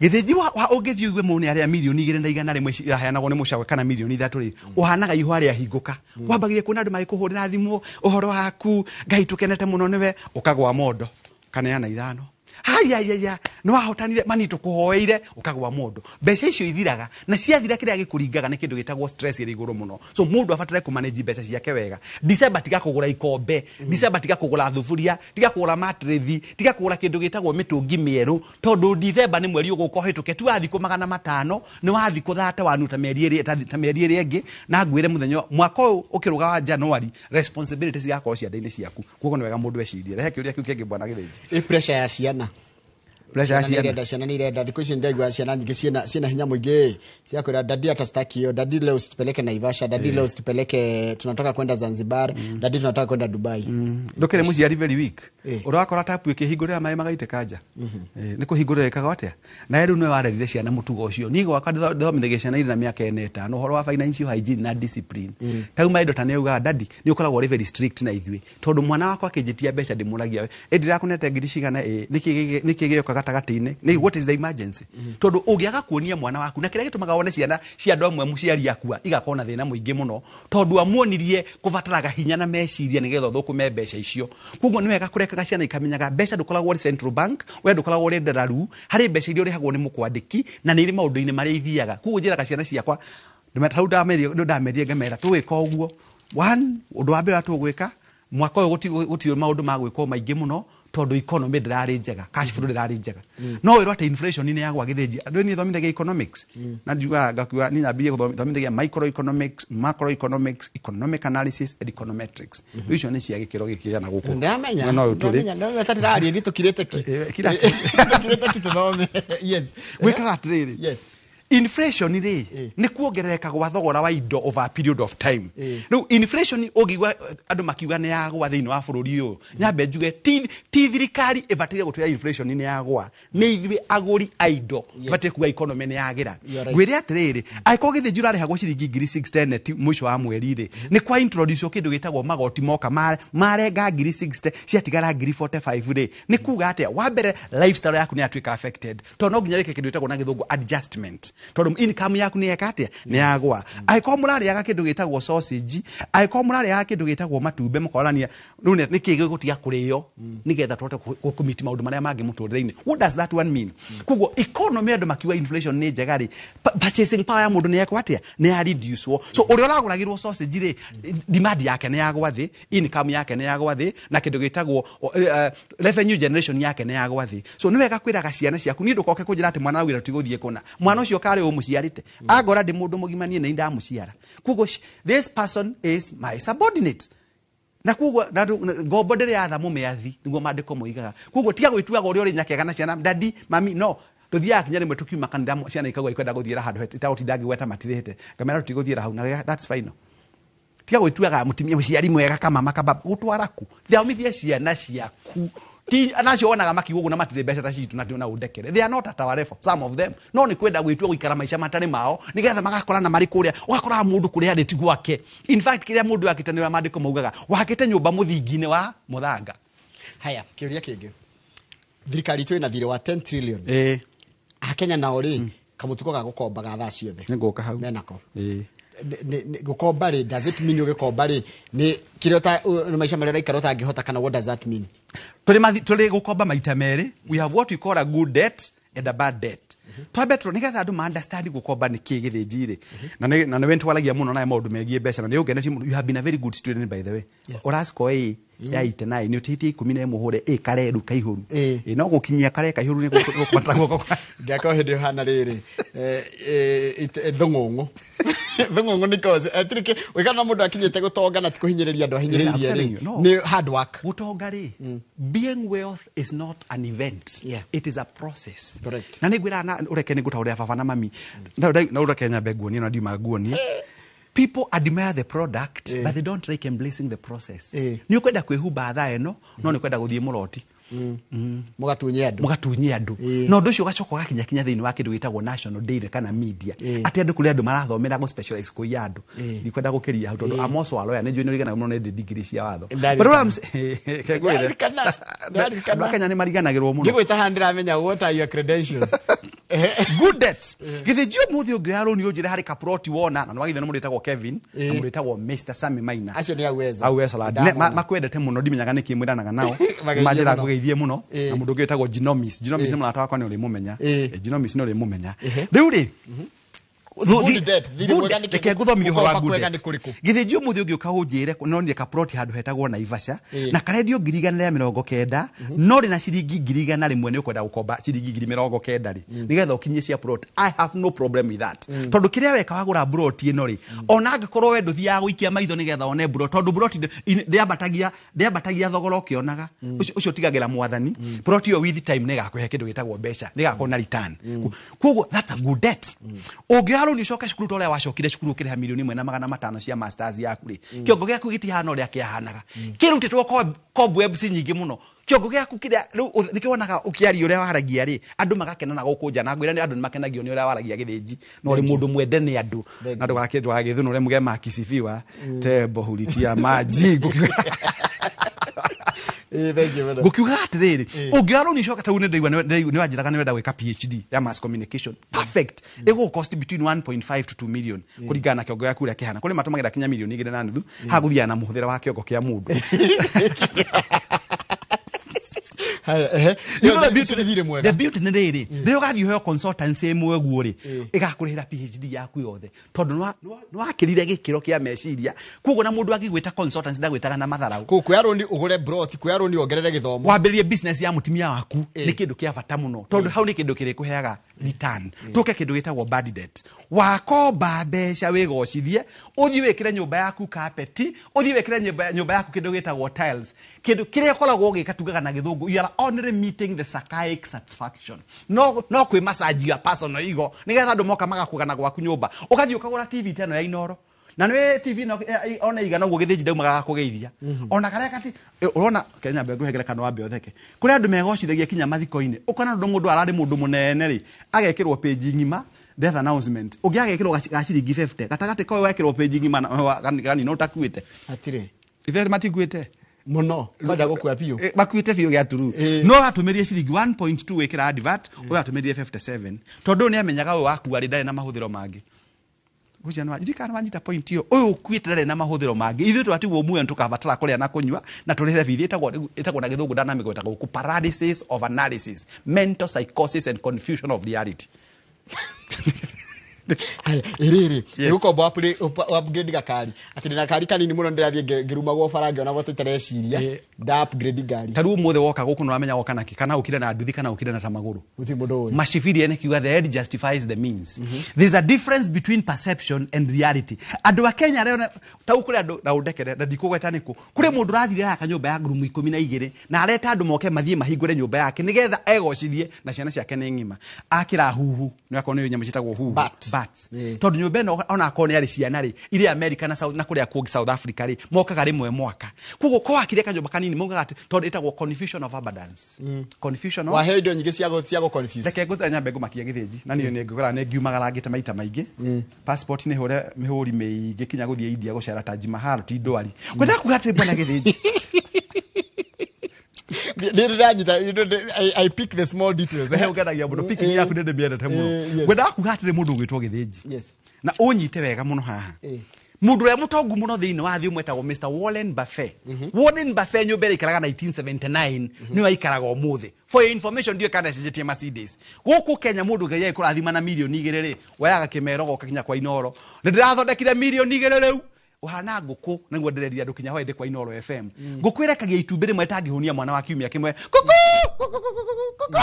gĩthĩnji wa ũngĩthiĩ ũigue mũndũ nĩ arĩa 2,100,000 ici iraheanagwo nĩ mũcagwe kana 3 million rĩ, ũhanaga ihũa rĩahingũka, wambagĩrĩria kuona andũ magĩkũhũrĩra thimũ, "Ũhoro waku? Ngai, tũkenete mũno nĩwe." Ũkagwa mondo, kaneana ithano, haiyaiyaya, nĩ wahotanire mani, tũkũhoeire. Ũkagwa mondo, mbeca icio ithiraga, na ciathira kĩrĩa gĩkũringaga nĩ kĩndũ gĩtagwo stress ĩrĩ igũrũ mũno. So mũndũ abatare kũmanage mbeca ciake wega. December tiga kũgũra ikombe, December tiga kũgũra thuburia, tiga kũgũra matrethi, tiga kũgũra kĩndũ gĩtagwo mĩtũngi mĩerũ, tondũ December nĩ mweri ũgũka ũhĩtũke, ti wa thikũ 500, nĩ wa thikũ thate wanu ta mĩeri ĩrĩ ta mĩeri ĩrĩa ĩngĩ. Na ngwĩre mũthenya mwaka ũyũ ũkĩrũga wa January, responsibility cigakorwo ciande-inĩ ciaku, koguo nĩ wega mũndũ ecirie. Rehe kĩũria kĩu kĩngĩ, bwana Gĩthĩnji. Ĩ pressure ya ciana. Pressure ya Ciana nĩ ciana. irenda, ciana nĩ irenda. Thikũ ici ndaigua ciana nyingĩ ciĩna hinya mũingĩ, ciakwĩra, "Daddy, hata sitaki hiyo. Daddy, leo usitupeleke Naivasha. Daddy, leo usitupeleke, tunataka kwenda Zanzibar. Daddy, tunataka kwenda Dubai." Ndũkĩrĩ mũciari very weak. Ũrakora tapu ĩkĩhingũrĩra maĩ magaitĩka nja. Nĩ kũhingũrĩra ĩkaga atĩa? Nawe rĩu nĩwe warerire ciana mũtugo ũcio. Niĩ gwakwa ndĩthomithagia ciana irĩ na mĩaka ĩna ĩtano ũhoro wa financial hygiene na discipline. Tauma indo ta nĩ augaga, "Daddy, nĩ ũkoragwo ũrĩ very strict na ithuĩ, tondũ mwana wakwa akĩnjĩtia mbeca ndĩmũragia, ĩ ndĩrakũnete ngiri cigana? Ĩ nĩkĩ gĩoka gatagatĩ-inĩ? Nĩ what is the emergency?" Tondũ ũngĩaga kuonia mwana waku, na kĩrĩa gĩtũmaga wone ciana cia andũ amwe mũciari akua igakorwo na thĩna mũingĩ mũno, tondũ amuonirie kũbataraga hinya na meciria nĩgetha ũthũkũme mbeca icio. Koguo nĩ wega kũrekaga ciana ikamenyaga mbeca ndũkoragwo ũrĩ central bank, we ndũkoragwo ũrĩ ndararu harĩ mbeca iria ũrĩhagwo nĩ mũkwandĩki, na nĩ irĩ maũndũ-inĩ marĩa ithiaga. Koguo njĩraga ciana ciakwa hau ndamerire ngamera tũgwĩka ũguo. One, ũndũ wa mbere ũrĩa tũgwĩka mwaka ũyũ, gũtirĩ maũndũ ma gwĩkwo maingĩ mũno, tondũ economy ndĩrarĩ njega, cash flow ndĩrarĩ njega. No wĩrwo atĩ inflation nĩ yagwa gĩthĩnji. Andũ niĩ thomithagia economics na njugaga ngakiuga niĩ nyambirie gũthomithagia microeconomics, macroeconomics, economic analysis and econometrics. Rĩu icio nĩ cia gĩkĩro gĩkĩ na gũkũ. Ndamenya. Mwena ũyũ tũrĩ. Ndamenya, ndamenya ta ndĩraria ithuĩ tũkirĩte ki. Kira ki. Tũkirĩte ki tũthome, yes. Gwĩkaga atĩrĩrĩ, inflation rĩ, nĩ kuongerereka gwa thogora wa indo over a period of time. Rĩu inflation ũngĩigua andũ makiuga nĩ yagwa thĩinĩ wa bũrũri ũyũ, nyambe njuge ti thirikari ĩbataire gũtwĩra inflation nĩ yagwa, nĩ ithuĩ agũri a indo bataire kuga economy nĩ yagĩra. You are right. Ngwĩre atĩrĩrĩ, angĩkorwo gĩthĩnji ũrarĩhagwo ciringi ngiri 60 net mũico wa mweri rĩ, nĩ kwa introduce kĩndũ gĩtagwo magoti moka marenga ngiri 60 ciatigara ngiri 45 rĩ, nĩ kuga atĩa? Wa mbere, lifestyle yaku nĩ yatuĩka affected, tondũ no nginya wĩke kĩndũ gĩtagwo na gĩthũngũ adjustment, tondũ income yaku nĩ yeka atĩa? Nĩ yagwa. Angĩkorwo mũrarĩaga kĩndũ gĩtagwo sausage, angĩkorwo mũrarĩaga kĩndũ gĩtagwo matumbĩ, mũkorania rĩu nĩkĩ gĩgũtiga kũrĩo nĩgetha tũhote kũmiti maũndũ marĩa mangĩ mũtũrĩre-inĩ? What does that one mean? Koguo economy, andũ makiuga inflation nĩ njega rĩ, purchasing power ya mũndũ nĩ yekwo atĩa? Nĩ ya reduce. So ũrĩa ũragũragĩrwo sausage rĩ, demand yake nĩ yagwa thĩ, income yake nĩ yagwa thĩ, na kĩndũ gĩtagwo revenue generation yake nĩ yagwa thĩ. So nĩ wega kwĩraga ciana ciaku. Niĩ ndũkoke kũnjĩra atĩ mwana augire tũtigũthiĩ kũna. Mwana ũcio karĩ ũmũciarĩte angora ndĩ mũndũ mũgima, niĩ nĩ ndamũciara. Koguo this person is my subordinate, na koguo ngombo ndĩrĩ yatha mũmĩathi, nĩguo maandĩko moigaga. Koguo tiga gwĩtuaga ũrĩa ũrĩ nyakega na ciana, "Daddy, mummy." No tũthiaga kinya rĩmwe tũkiuma kanitha, ciana ikauga ikwenda gũthiĩra handũ itagũtinda ngĩgweta matirĩhĩte, ngamera tũtigũthiĩra hau, na that's final. Tiga gwĩtuaga mũtumia mũciari mwega kamama kababa gũtwara ku. Thomithia ciana ciaku. Ti nacio wonaga makiuga ũguo na matirĩ mbeca ta citũ, na na ũndekere, they are not at our level, some of them. No nĩ kwenda gwĩtua gũikara maica matarĩ mao nĩgetha magakorana marĩ kũrĩa. Ũgakoraga mũndũ kũrĩa arĩ ti gwake. In fact, kĩrĩa mũndũ akĩte nĩ ũrĩa maandĩko maugaga, wakĩte nyũmba mũthingi-inĩ wa mũthanga. Haya, kĩũria kĩngĩ. Thirikari itũ ĩna thirĩ wa 10 trillion. Akenya nao rĩ, kamũtugo ga gũkomba ga thaa ciothe Nĩngũka hau. Menako. Gũkomba rĩ, does it mean ũgĩkomba rĩ, nĩ kĩrĩa nĩ maica marĩa ũraikara ũtangĩhota, kana what does that mean? Tũrĩ gũkomba maita merĩ. We have what we call a good debt and a bad debt. Twambe tũrore nĩgetha andũ ma understand gũkomba nĩ kĩ gĩthĩnji rĩ, na nĩ twaragia mũno nawe maũndũ megiĩ mbeca, na nĩ ũngenetie mũno. You have been a very good student, by the way. Ũrascore A ya 89, nĩ ũtĩtie 11 hũre A kareru kaihũru. Ĩ, no gũkinyia kare kaihũru nĩ gũkũbatara guoko Ngĩakorwo hĩndĩ ĩyo hana rĩrĩ thũng'ũng'ũ thũng'ũng'ũ nĩ cause tirĩ wĩkana na mũndũ akinyĩte gũtonga na ti kũhinyĩrĩria andũ ahinyĩrĩirie. I'm telling rĩ you, no. Nĩ hard work. Gũtonga rĩ, being wealth is not an event. It is a process. Na nĩ ngwĩraga na ũreke nĩ ngũtaũrĩra baba na mami na ũreke nyambe nguonie na ndiuma nguonie. People admire the product, but they don't like embracing the process. Nĩ ũkwenda kwĩhumba thaa ĩno, no nĩ ũkwenda gũthiĩ mũroti. Mũgatunye andũ. Mũgatunye andũ. Na ũndũ ũcio ũgacoka ũgakinya kinya thĩinĩ wa kĩndũ gĩtagwo national daily kana media, atĩ andũ, kũrĩ andũ marathomera gũ specialize kũiya andũ. Ndikwenda gũkĩria hau tondũ I'm also a lawyer. Nĩ njũĩ nĩ ũriganaga mũno nĩ ndĩ degree cia watho. Ndarikana. But what I'm saying, ngwĩre. Ndarikana. Ndarikana. Andũ a Kenya nĩ mariganagĩrwo mũno. Ngĩgwĩta haha ndĩramenya what are your credentials. Good debt, gĩthĩnji ũmũthĩ ũngĩoya rũni ũnjĩre harĩ kaploti wona, na nĩwagithio nĩ mũndũ wĩtagwo Kevin na mũndũ wĩtagwo Mr Sammy Maina. Acio nĩ auwezo. Auwezo lad. Ndamona. Makwendete mũno, ndimenyaga nĩkĩ mwĩranaga nao. Mageithie Manjĩra mũno. ngũgeithie mũno. Na mũndũ ũngĩ wĩtagwo Ginomis. Ginomis nĩ mũrata wakwa, nĩ ũrĩmũmenya. Ginomis nĩ ũrĩmũmenya. Rĩu rĩ, Good debt, thirĩ Good mwega debt. nĩ kĩ? Reke ngũthomithie ũhoro wa Gũkomba good kwega debt. nĩ kũrĩkũ? Gĩthĩnji ũmũthĩ ũngĩũka ũnjĩre nonire kaploti handũ hetagwo Naivasha na karendio 190,000, no rĩ na ciringi 100,000 nĩ ũkwenda gũkomba ciringi 90,000 rĩ, nĩgetha ũkinyie cia plot. I have no problem with that, tondũ kĩrĩa weka wagũra plot ĩno rĩ, ona angĩkorwo we ndũthiaga gũikia maitho nĩgetha one plot, tondũ plot ndĩambatagia thogora ũkĩonaga, ũcio ũtigagĩra mwathani. Plot ĩyo with time nĩ ĩgakũhe kĩndũ gĩtagwo mbeca, nĩ ĩgakorwo na return. Koguo that's a good debt. Ũngĩoya rũni ũcoke cukuru ta ũrĩa wacokire cukuru ũkĩrĩha 1,500,000 cia masters yaku rĩ, kĩongo gĩaku gĩtihana ũrĩa kĩahanaga, kĩrutĩtwo cobwebs nyingĩ mũno. Kĩongo gĩaku kĩrĩa rĩu nĩkĩo wonaga ũkĩaria ũrĩa waragia rĩ, andũ magakena na gũkũ nja, na ngwĩra nĩ andũ nĩ makenagio nĩ ũrĩa waragia, Gĩthĩnji, na ũrĩ mũndũ mwende nĩ andũ, na ndũgagĩthũnũre mũgema akisifiwa tembo hulitia maji. Ngũkiuga Ĩĩ, thank you mũno. Ngũkiuga atĩrĩrĩ, ũngĩoya rũni ũcoke, ta rĩu nĩ ndaigua nĩ wanjĩraga nĩ wenda gwĩka PhD ya mass communication, perfect, ĩgũgũ cost between 1.5 to 2 million kũringana na kĩongo gĩaku ũrĩa kĩhana. Kũrĩ matũmagĩra kinya 2.5 million haha, gũthiaga na mũhũthĩre wa kĩongo kĩa mũndũ. Haya, ehe. You know the Ĩyo beauty- ũcio nĩ thirĩ mwega. The beauty nĩ rĩrĩ, rĩrĩa ũgathiĩ ũheo consultancy ĩmwe ũguo rĩ, ĩgakũrĩhĩra PhD yaku yothe, tondũ nĩ wakĩrire gĩkĩro kĩa meciria. Koguo na mũndũ angĩgwĩta consultancy ndagwĩtaga na matharau. Kũ kuoya rũni ũgũre plot, kuoya rũni wongerere gĩthomo. Wambĩrĩrie business ya mũtumia waku nĩ kĩndũ kĩa bata mũno, tondũ hau nĩ kĩndũ kĩrĩkũheaga return. Tũke kĩndũ gĩtagwo bad debt. Wakomba mbeca wĩgocithie, ũthiĩ wĩkĩre nyũmba yaku carpet, ũthiĩ wĩkĩre nyũmba yaku kĩndũ gĩtagwo tiles, kĩndũ kĩrĩa ũkoragwo ũgĩka, tugaga na gĩthũngũ you are only meeting the psychic satisfaction, no kwĩ massage your personal ego, nĩgetha andũ moka magakũgana gwaku nyũmba. Ũgathiĩ ũkagũra TV ta ĩno ya Inoro, na nĩ TV ĩno ona igana ũguo, Gĩthĩnji, ndaumaga gakũgeithia ona karĩa kati. Ũrona Kenya mbe ngũhe ngerekano wambe ũtheke. Kũrĩ andũ megocithagia kinya mathiko-inĩ, ũkona ũndũ mũndũ ararĩ mũndũ mũnene rĩ, agekĩrwo page ng'ima death announcement, ũngĩ agekĩrwo ga ciringi 50 gatagatĩ koyo wekĩrwo page ng'ima ganina ũtakuĩte. Hatirĩ. Ithe matikuĩte. Mũno kwanja gũkua biũ. Makuĩte biũ gĩa turu. No atũmĩrie ciringi 1.2 wĩkĩra advert, ũyũ atũmĩrire 57, tondũ ũyũ nĩ amenyaga ũyũ wakua rĩ, ndarĩ na mahũthĩro mangĩ. Ũcio nĩ ndirikana wanyita point ĩyo, ũyũ ũkuĩte ndarĩ na mahũthĩro mangĩ. Ithuĩ twatigwo muoyo nĩtũkabatara kũrĩa na kũnyua na tũrĩhe bithi. Ĩtagwo na gĩthũngũ ndanamĩgweta gũkũ paralysis of analysis, mental psychosis and confusion of reality. Haya, ĩrĩrĩ Yes. ĩgũkomba upgrade gakari, atĩ ndĩna kari kanini mũno, ndĩrathiĩ ngĩrumagwo bara ngĩona bote itareciria, nda upgrade ngari. Ta rĩu ũmũthĩ woka gũkũ nĩũramenya woka nakĩ, kana ũkire na nduthi kana ũkire na tamagũrũ. Gũtirĩ mũndũ ũĩ. Macibiria nĩ kiuga the end justifies the means. There's a difference between perception and reality. Andũ a Kenya arĩa tau kũrĩ andũ, na ũndekere na ndikũgweta nĩkũ, kũrĩ mũndũ ũrathire araka nyũmba ya ngurumu 12 na areta andũ moke mathiĩ mahingũre nyũmba yake nĩgetha egocithie na ciana ciake nĩ ng'ima, akĩra huhu nĩ akorwo nĩ nyamũ ciĩtagwo huhu. Bat. Bats. Tondũ nyũmba ĩno ona akorwo nĩ arĩ ciana rĩ, iria America na South na kũrĩa kũngĩ South Africa rĩ, mokaga rĩmwe mwaka. Koguo ko wakire kanyũmba kanini, maugaga atĩ tondũ ĩtagwo confusion of abundance, confusion of Waheo indo nyingĩ cia gũ confuse. Reke ngũthenya nyambe ngũmakia, Gĩthĩnji, na niĩ nĩ ngũgũra nĩ ngiumagarangĩte maita maingĩ. Passport nĩ hũre mĩhũri mĩingĩ kinya gũthiĩ India gũcera Taj Mahal, ti ndwari. Ngwendaga kuga atĩrĩ, bwana Gĩthĩnji. Nĩ ndĩranyita, I pick the small details. Ngenagia mũno picking yaku, nĩ ndĩmĩendete mũno. Ngwendaga kuga atĩrĩ, mũndũ ũgwĩtwo Gĩthĩnji, na ũnyite wega mũno haha, mũndũ ũrĩa mũtongu mũno thĩinĩ wa thĩ ũmwe etagwo Mr Warren Buffett. Warren Buffett nyũmba ĩrĩa aikaraga 1979 nĩyo aikaraga ũmũthĩ. For your information, ndiũĩ kana cenjetie Mercedes. Gũkũ Kenya mũndũ Ngai agĩkũrathima na 2 million rĩ, woyaga kĩmero goka kinya kwa Inoro, nĩ ndĩrathondekire 2 million rĩu ũhana ngũkũ. Nĩguo ndĩreria andũ kinya hwaĩ kwa Inoro FM, ngũkũ ĩrekagia itumbĩ rĩmwe ĩtangĩhũnia mwana wa kiumia kĩmwe. Kuku, kuku, kuku, kuku,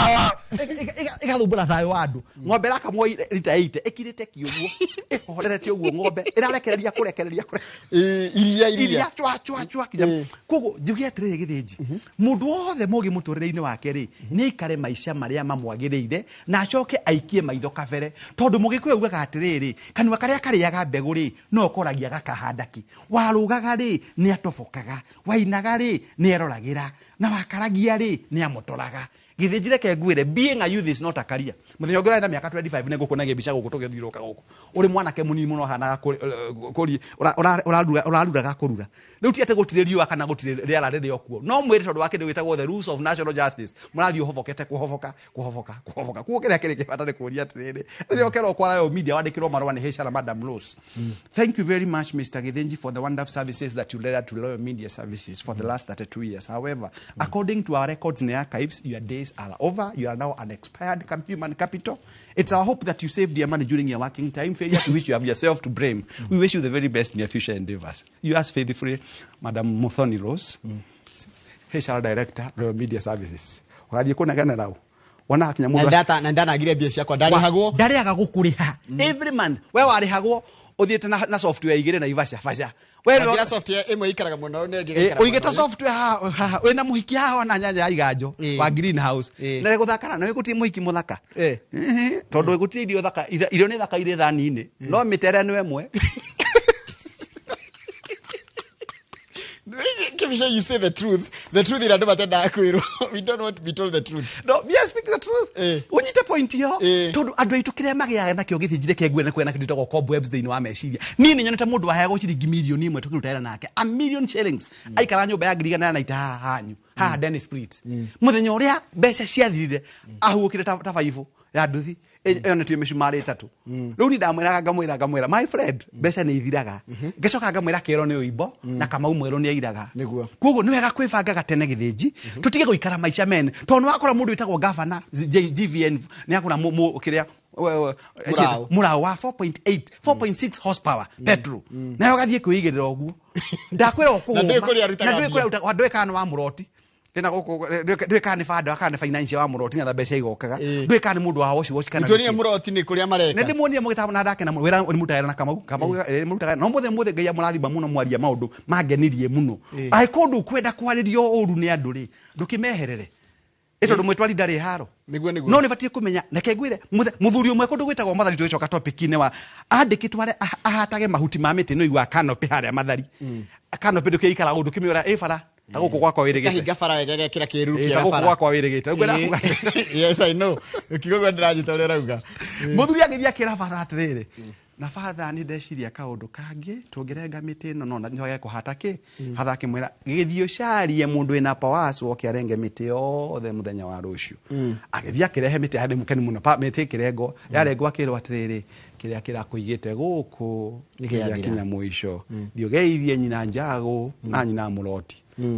ĩgathumbũra thayũ wa andũ. Ng'ombe ĩrakamwo rita 80 ĩkirĩte ki ũguo, ĩhorerete ũguo, ng'ombe ĩrarekereria kũrekereria Iria iria. Iria chwa chwa chwa kinya. Koguo njuge atĩrĩrĩ, Gĩthĩnji, mũndũ wothe mũgĩ mũtũrĩre-inĩ wake rĩ, nĩ aikare maica marĩa mamwagĩrĩire na acoke aikie maitho kabere, tondũ mũgĩkũyũ augaga atĩrĩrĩ, kanua karĩa karĩaga mbegũ rĩ, no koragia gakahanda ki. Warũgaga rĩ, nĩ atobokaga, wainaga rĩ, nĩ eroragĩra, na wakaragia rĩ, nĩ amotoraga. Gĩthĩnji, reke ngwĩre, being a youth is not a career. Mũthenya ũngĩ ũrarĩ na mĩaka 25 nĩ ngũkuonagia mbica gũkũ tũgĩthiũrũrũka gũkũ ũrĩ mwanake mũnini mũno, hanaga ũraruraga kũrura. Rĩu ti atĩ gũtirĩ riũa kana gũtirĩ rĩera rĩrĩ o kuo, no mwĩrĩ tondũ wa kĩndũ gĩtagwo the rules of natural justice, mũrathiĩ ũhobokete kũhoboka kũhoboka kũhoboka. Kuo kĩrĩa kĩrĩ kĩbata nĩ kũũria atĩrĩrĩ, rĩrĩa ũkerwo kwa Royal Media wandĩkĩrwo marũa nĩ HR Madam Rose, "Thank you very much, Mr. Githinji, for the wonderful services that you rendered to Royal Media Services for the last 32 years. However, according to our records in the archives, your days days are over. You are now an expired human capital. It's our hope that you saved your money during your working time, failure to which you have yourself to blame. We wish you the very best in your future endeavors. Yours faithfully, Madam Muthoni Rose, HR Director, Royal Media Services. Ũgathiĩ kũnegena rau wona hakinya Na mũndũ na ndanagire mbia ciakwa ndarĩhagwo. Ndarĩaga gũkũrĩha every month. We warĩhagwo ũthiĩte na software igĩrĩ na ibaca baca. We Na njĩra software ĩmwe ĩikaraga mwena ũyũ na ĩngĩ ĩgaikara ũigĩte mwena ũyũ. Software haha haha wĩna mũhiki haha ona nyanya ya iganjo wa greenhouse na gũthakana na gũtirĩ mũhiki mũthaka. Tondũ gũtirĩ irio thaka, irio nĩ thaka irĩ thani-inĩ, no mĩtere nĩ ĩmwe. Kibica, you say the truth. The truth ĩrĩa andũ matendaga kwĩrwo. We don't want to be told the truth. No, me, I speak the truth. Ũnyite point ĩyo. Tondũ andũ aitũ kĩrĩa magĩaga nakĩo gĩthĩnjire kĩa nguo nĩ kwĩna kĩndũ gĩtagwo cobwebs thĩinĩ wa meciria. Niĩ nĩ nyonete mũndũ waheagwo ciringi 1 million tũkĩruta wĩra nake, a 1 million shillings, aikara nyũmba ya 190,000 haha hanyu haha Dennis Spirit. Mũthenya ũrĩa mbeca ciathirire ahuũkire ta baibũ ya nduthi ĩyo nĩtio mĩcumarĩ 3. Rĩu ni ndamwĩraga, ngamwĩra, "My friend, mbeca nĩ ithiraga." Ngĩcoka ngamwĩra kĩero nĩ ũimbo na Kamau mwerũ nĩ airaga. Koguo nĩ wega kwĩbangaga tene gĩthĩnji, tũtige gũikara maica mene, tondũ nĩ wakora mũndũ wĩtagwo gavana GVN nĩ agũra kĩrĩa Mũraũ. Mũraũ wa 4.8 4.6 horsepower petrol, nayo gathiĩ kwĩigĩrĩra ũguo, ndakwĩra ũkũhũma. Na ndũĩ kũrĩa arutaga Na ndũĩ mbia. kũrĩa arutaga, ndũĩ kana nĩ wa mũroti ĩna gũkũ, ndũĩ kana nĩ banda kana nĩ financial wa mũroti ngetha mbeca igokaga, ndũĩ kana nĩ mũndũ wa wash wash kana Nĩtuonie nĩkĩ. mũroti nĩ kũrĩa Nĩ mareka. Ndĩmuonire mũgĩtabo na ndakena mũno. Wĩra nĩ mũrutaga na Kamau mũrutaga no mũthĩ mũthĩ. Ngai amũrathima mũno, mwaria maũndũ mangenirie mũno. Angĩkorwo ndũkwenda kwarĩrio ũru nĩ andũ rĩ, ndũkĩmeherere ĩ tondũ mwĩtwari ndarĩ haro. Nĩguo, nĩguo. No nĩ batiĩ kũmenya, reke ngwĩre, mũthuri ũmwe kũndũ gwĩtagwo Mathari, tũgĩcoka topic-inĩ wa andĩkĩtwo arĩa ahatage mahuti ma mĩtĩ, nĩ ũiguaga canopy harĩa Mathari, canopy ndũkĩikara ũndũ ndũkĩmĩũra ĩ bara ta gũkũ gwakwa wĩrĩgĩte. Ĩkahinga bara wega, ĩgekĩra kĩruru Ta kĩega gũkũ bara. gwakwa wĩrĩgĩte. Rĩu ngwenda kuga Yes, I know. Ũkiuga ũguo ndĩranyita ũrĩa ũrauga. Mũthuri agĩthiĩ akĩra baba atĩrĩrĩ, na batha nĩ ndeciria kaũndũ kangĩ, tũngĩrenga mĩtĩ ĩno no njoge kũhata kĩ. Batha akĩmwĩra, gĩthiĩ ũcarie mũndũ wĩna powers woke arenge mĩtĩ yothe mũthenya wa rũciũ. Agĩthiĩ akĩrehe mĩtĩ, arĩ mũkenu mũno. Mĩtĩ ĩkĩrengwo, yarengwo akĩrwo atĩrĩrĩ, kĩrĩa kĩrakũigĩte gũkũ Nĩ gĩathira. Kinya mũico, thiĩ ũgeithie nyina njagũ na nyina mũroti.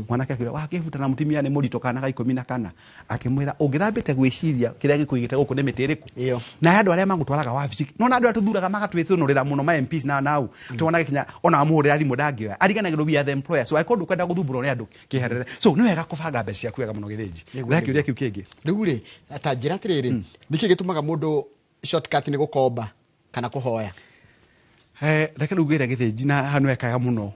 Mwanake akĩra wakĩbuta na mũtumia nĩ mũritũ kana ga 14, akĩmwĩra ũngĩrambĩte gwĩciria kĩrĩa gĩkũigĩte gũkũ nĩ mĩtĩ ĩrĩkũ. Ĩyo. Na andũ arĩa magũtwaraga wabici no na andũ arĩa tũthuraga magatwĩthũnũrĩra mũno ma MPs na nau tuona kinya ona amũhũrĩra thimũ ndangĩoya, ariganagĩrwo we are the employer. So angĩkorwo ndũkwenda gũthumbũrwo nĩ andũ, kĩherere. So nĩ wega kũbanga mbeca ciaku wega mũno gĩthĩnji. Nĩguo, Rehe kĩũria kĩu kĩngĩ. Rĩu rĩ, ta njĩra atĩrĩrĩ, nĩkĩ gĩtũmaga mũndũ shortcut nĩ gũkomba kana kũhoya? Reke rĩu ngwĩre gĩthĩnji, na hanu ekaga mũno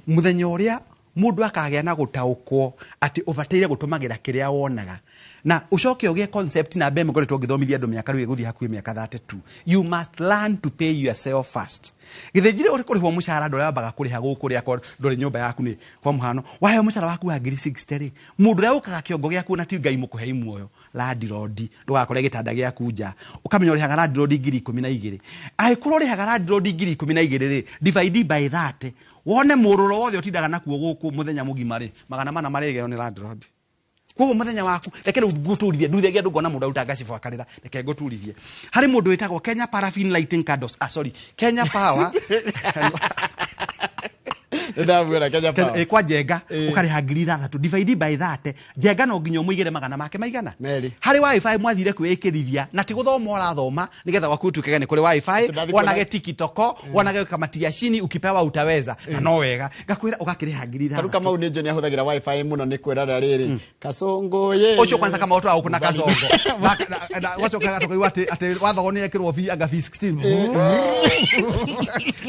mũthenya ũrĩa mũndũ akagĩa na gũtaũkwo atĩ ũbataire gũtũmagĩra kĩrĩa wonaga na ũcoke ũgĩe concept na mbere ngoretwo ngĩthomithia andũ mĩaka rĩu ĩgũthiĩ hakuhĩ mĩaka 32: you must learn to pay yourself first. Gĩthĩnji rĩ, kũrĩhwo mũcara, andũ arĩa wambaga kũrĩha gũkũ rĩa ndũrĩ nyũmba yaku, nĩ kwa mũhano waheo mũcara waku wa ngiri 60 rĩ, mũndũ ũrĩa ũkaga kĩongo gĩaku na ti Ngai mũkũhei muoyo, landlord, ndũgakore gĩtanda gĩaku nja, ũkamenya ũrĩhaga landlord 12,000. Angĩkorwo ũrĩhaga landlord 12,000 rĩ, divide by 30 wone mũrũro wothe ũtindaga nakuo gũkũ mũthenya mũgima rĩ, 400 marĩgeo nĩ landlord. Koguo mũthenya waku, reke rĩu ngũturithie, nduthagia andũ ngona mũndũ aruta ngacibũ akarĩra. Reke ngũturithie harĩ mũndũ wĩtagwo Kenya Paraffin Lighting Candles, ah sorry, Kenya Power. Nĩndamuona Kenya Power. Kwa Njenga ũkarĩha 6,000, divide by 30. Njenga no nginya ũmũigĩre magana make maigana? Merĩ. Harĩ WiFi mwathire kwĩĩkĩrithia na ti gũthoma ũrathoma nĩgetha gwaku ũtuĩkage nĩ kũrĩ WiFi. Tũndathiĩ Wonage TikTok, wonage kamatia chini ukipewa utaweza, na no wega ngakwĩra ũgakĩrĩha ngiri Taru ithathatũ. Kamau nĩ njũĩ nĩ ahũthagĩra WiFi mũno nĩ kwĩrora rĩrĩ kasongo ye. Ũcio kwanza kama ũtwaga gũkũ na kasongo gacoka gatoka atĩ wathogo nĩ ekĩrwo fi anga fi 16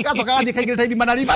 gacoka gathiĩ kaingĩrĩte irima na rima.